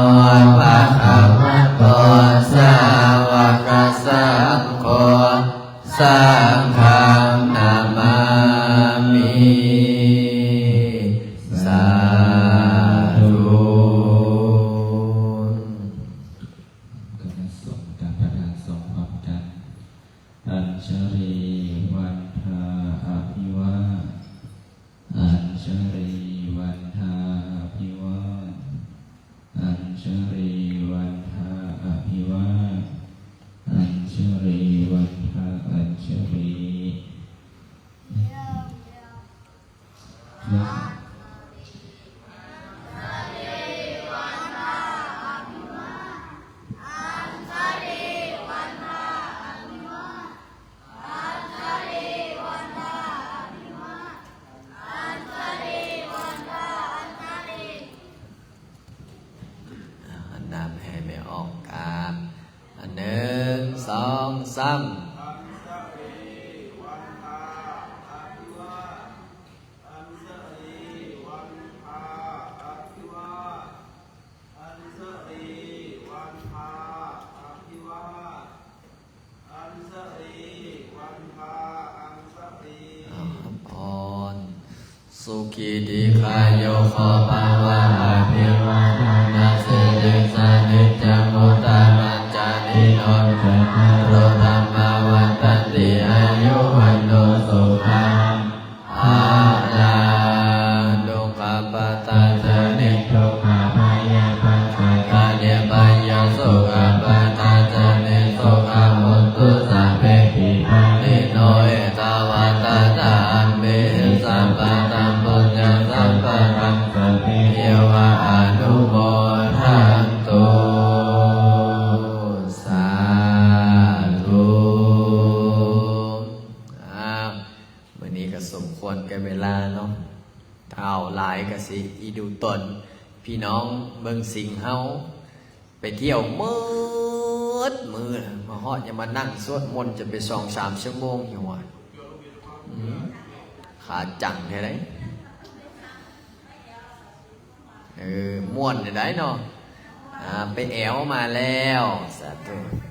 ພະຄະວະໂຕ ສາວະກະສັງໂຄ ສັງຄັງ ນະມາມິ ສາທຸ. ຄະນະສົງ ຕາມປະທານສົງພ້ອມກັນ ອັນຊະລີວັນທາ ອະພິວາ ອັນຊະລີວັນທາ ອະພິວາ ອັນຊະລີວັນທາ ອະພິວາ ອັນຊະລີວັນທາ ອັນຊະລີ ນຳໃຫ້ແມ່ອອກກາບ ໜຶ່ງ ສອງ ສາມ. ອັນຊະລີວັນທາ ອະພິວາ ອັນຊະລີວັນທາ ອະພິວາ ອັນຊະລີວັນທາ ອະພິວາ ອັນຊະລີວັນທາ ອັນຊະລີ ອາພອນ ສຸຂີ ດີຄາຍຸໂກ ພະວະ ອະພິວ ນ້ອງເບິ່ງສິງເຮົາ ໄປທ່ຽວໝົດມື້ ມາຮອດຍັງມານັ່ງສວດມົນຈົນໄປສອງສາມຊົ່ວໂມງຢູ່ວ່າ ອືມ ຂາຈັງແທ້ໃດ. ເອີ ມ່ວນໄດ້ເນາະ. ອ່າ ໄປແອວມາແລ້ວ ສາທຸ.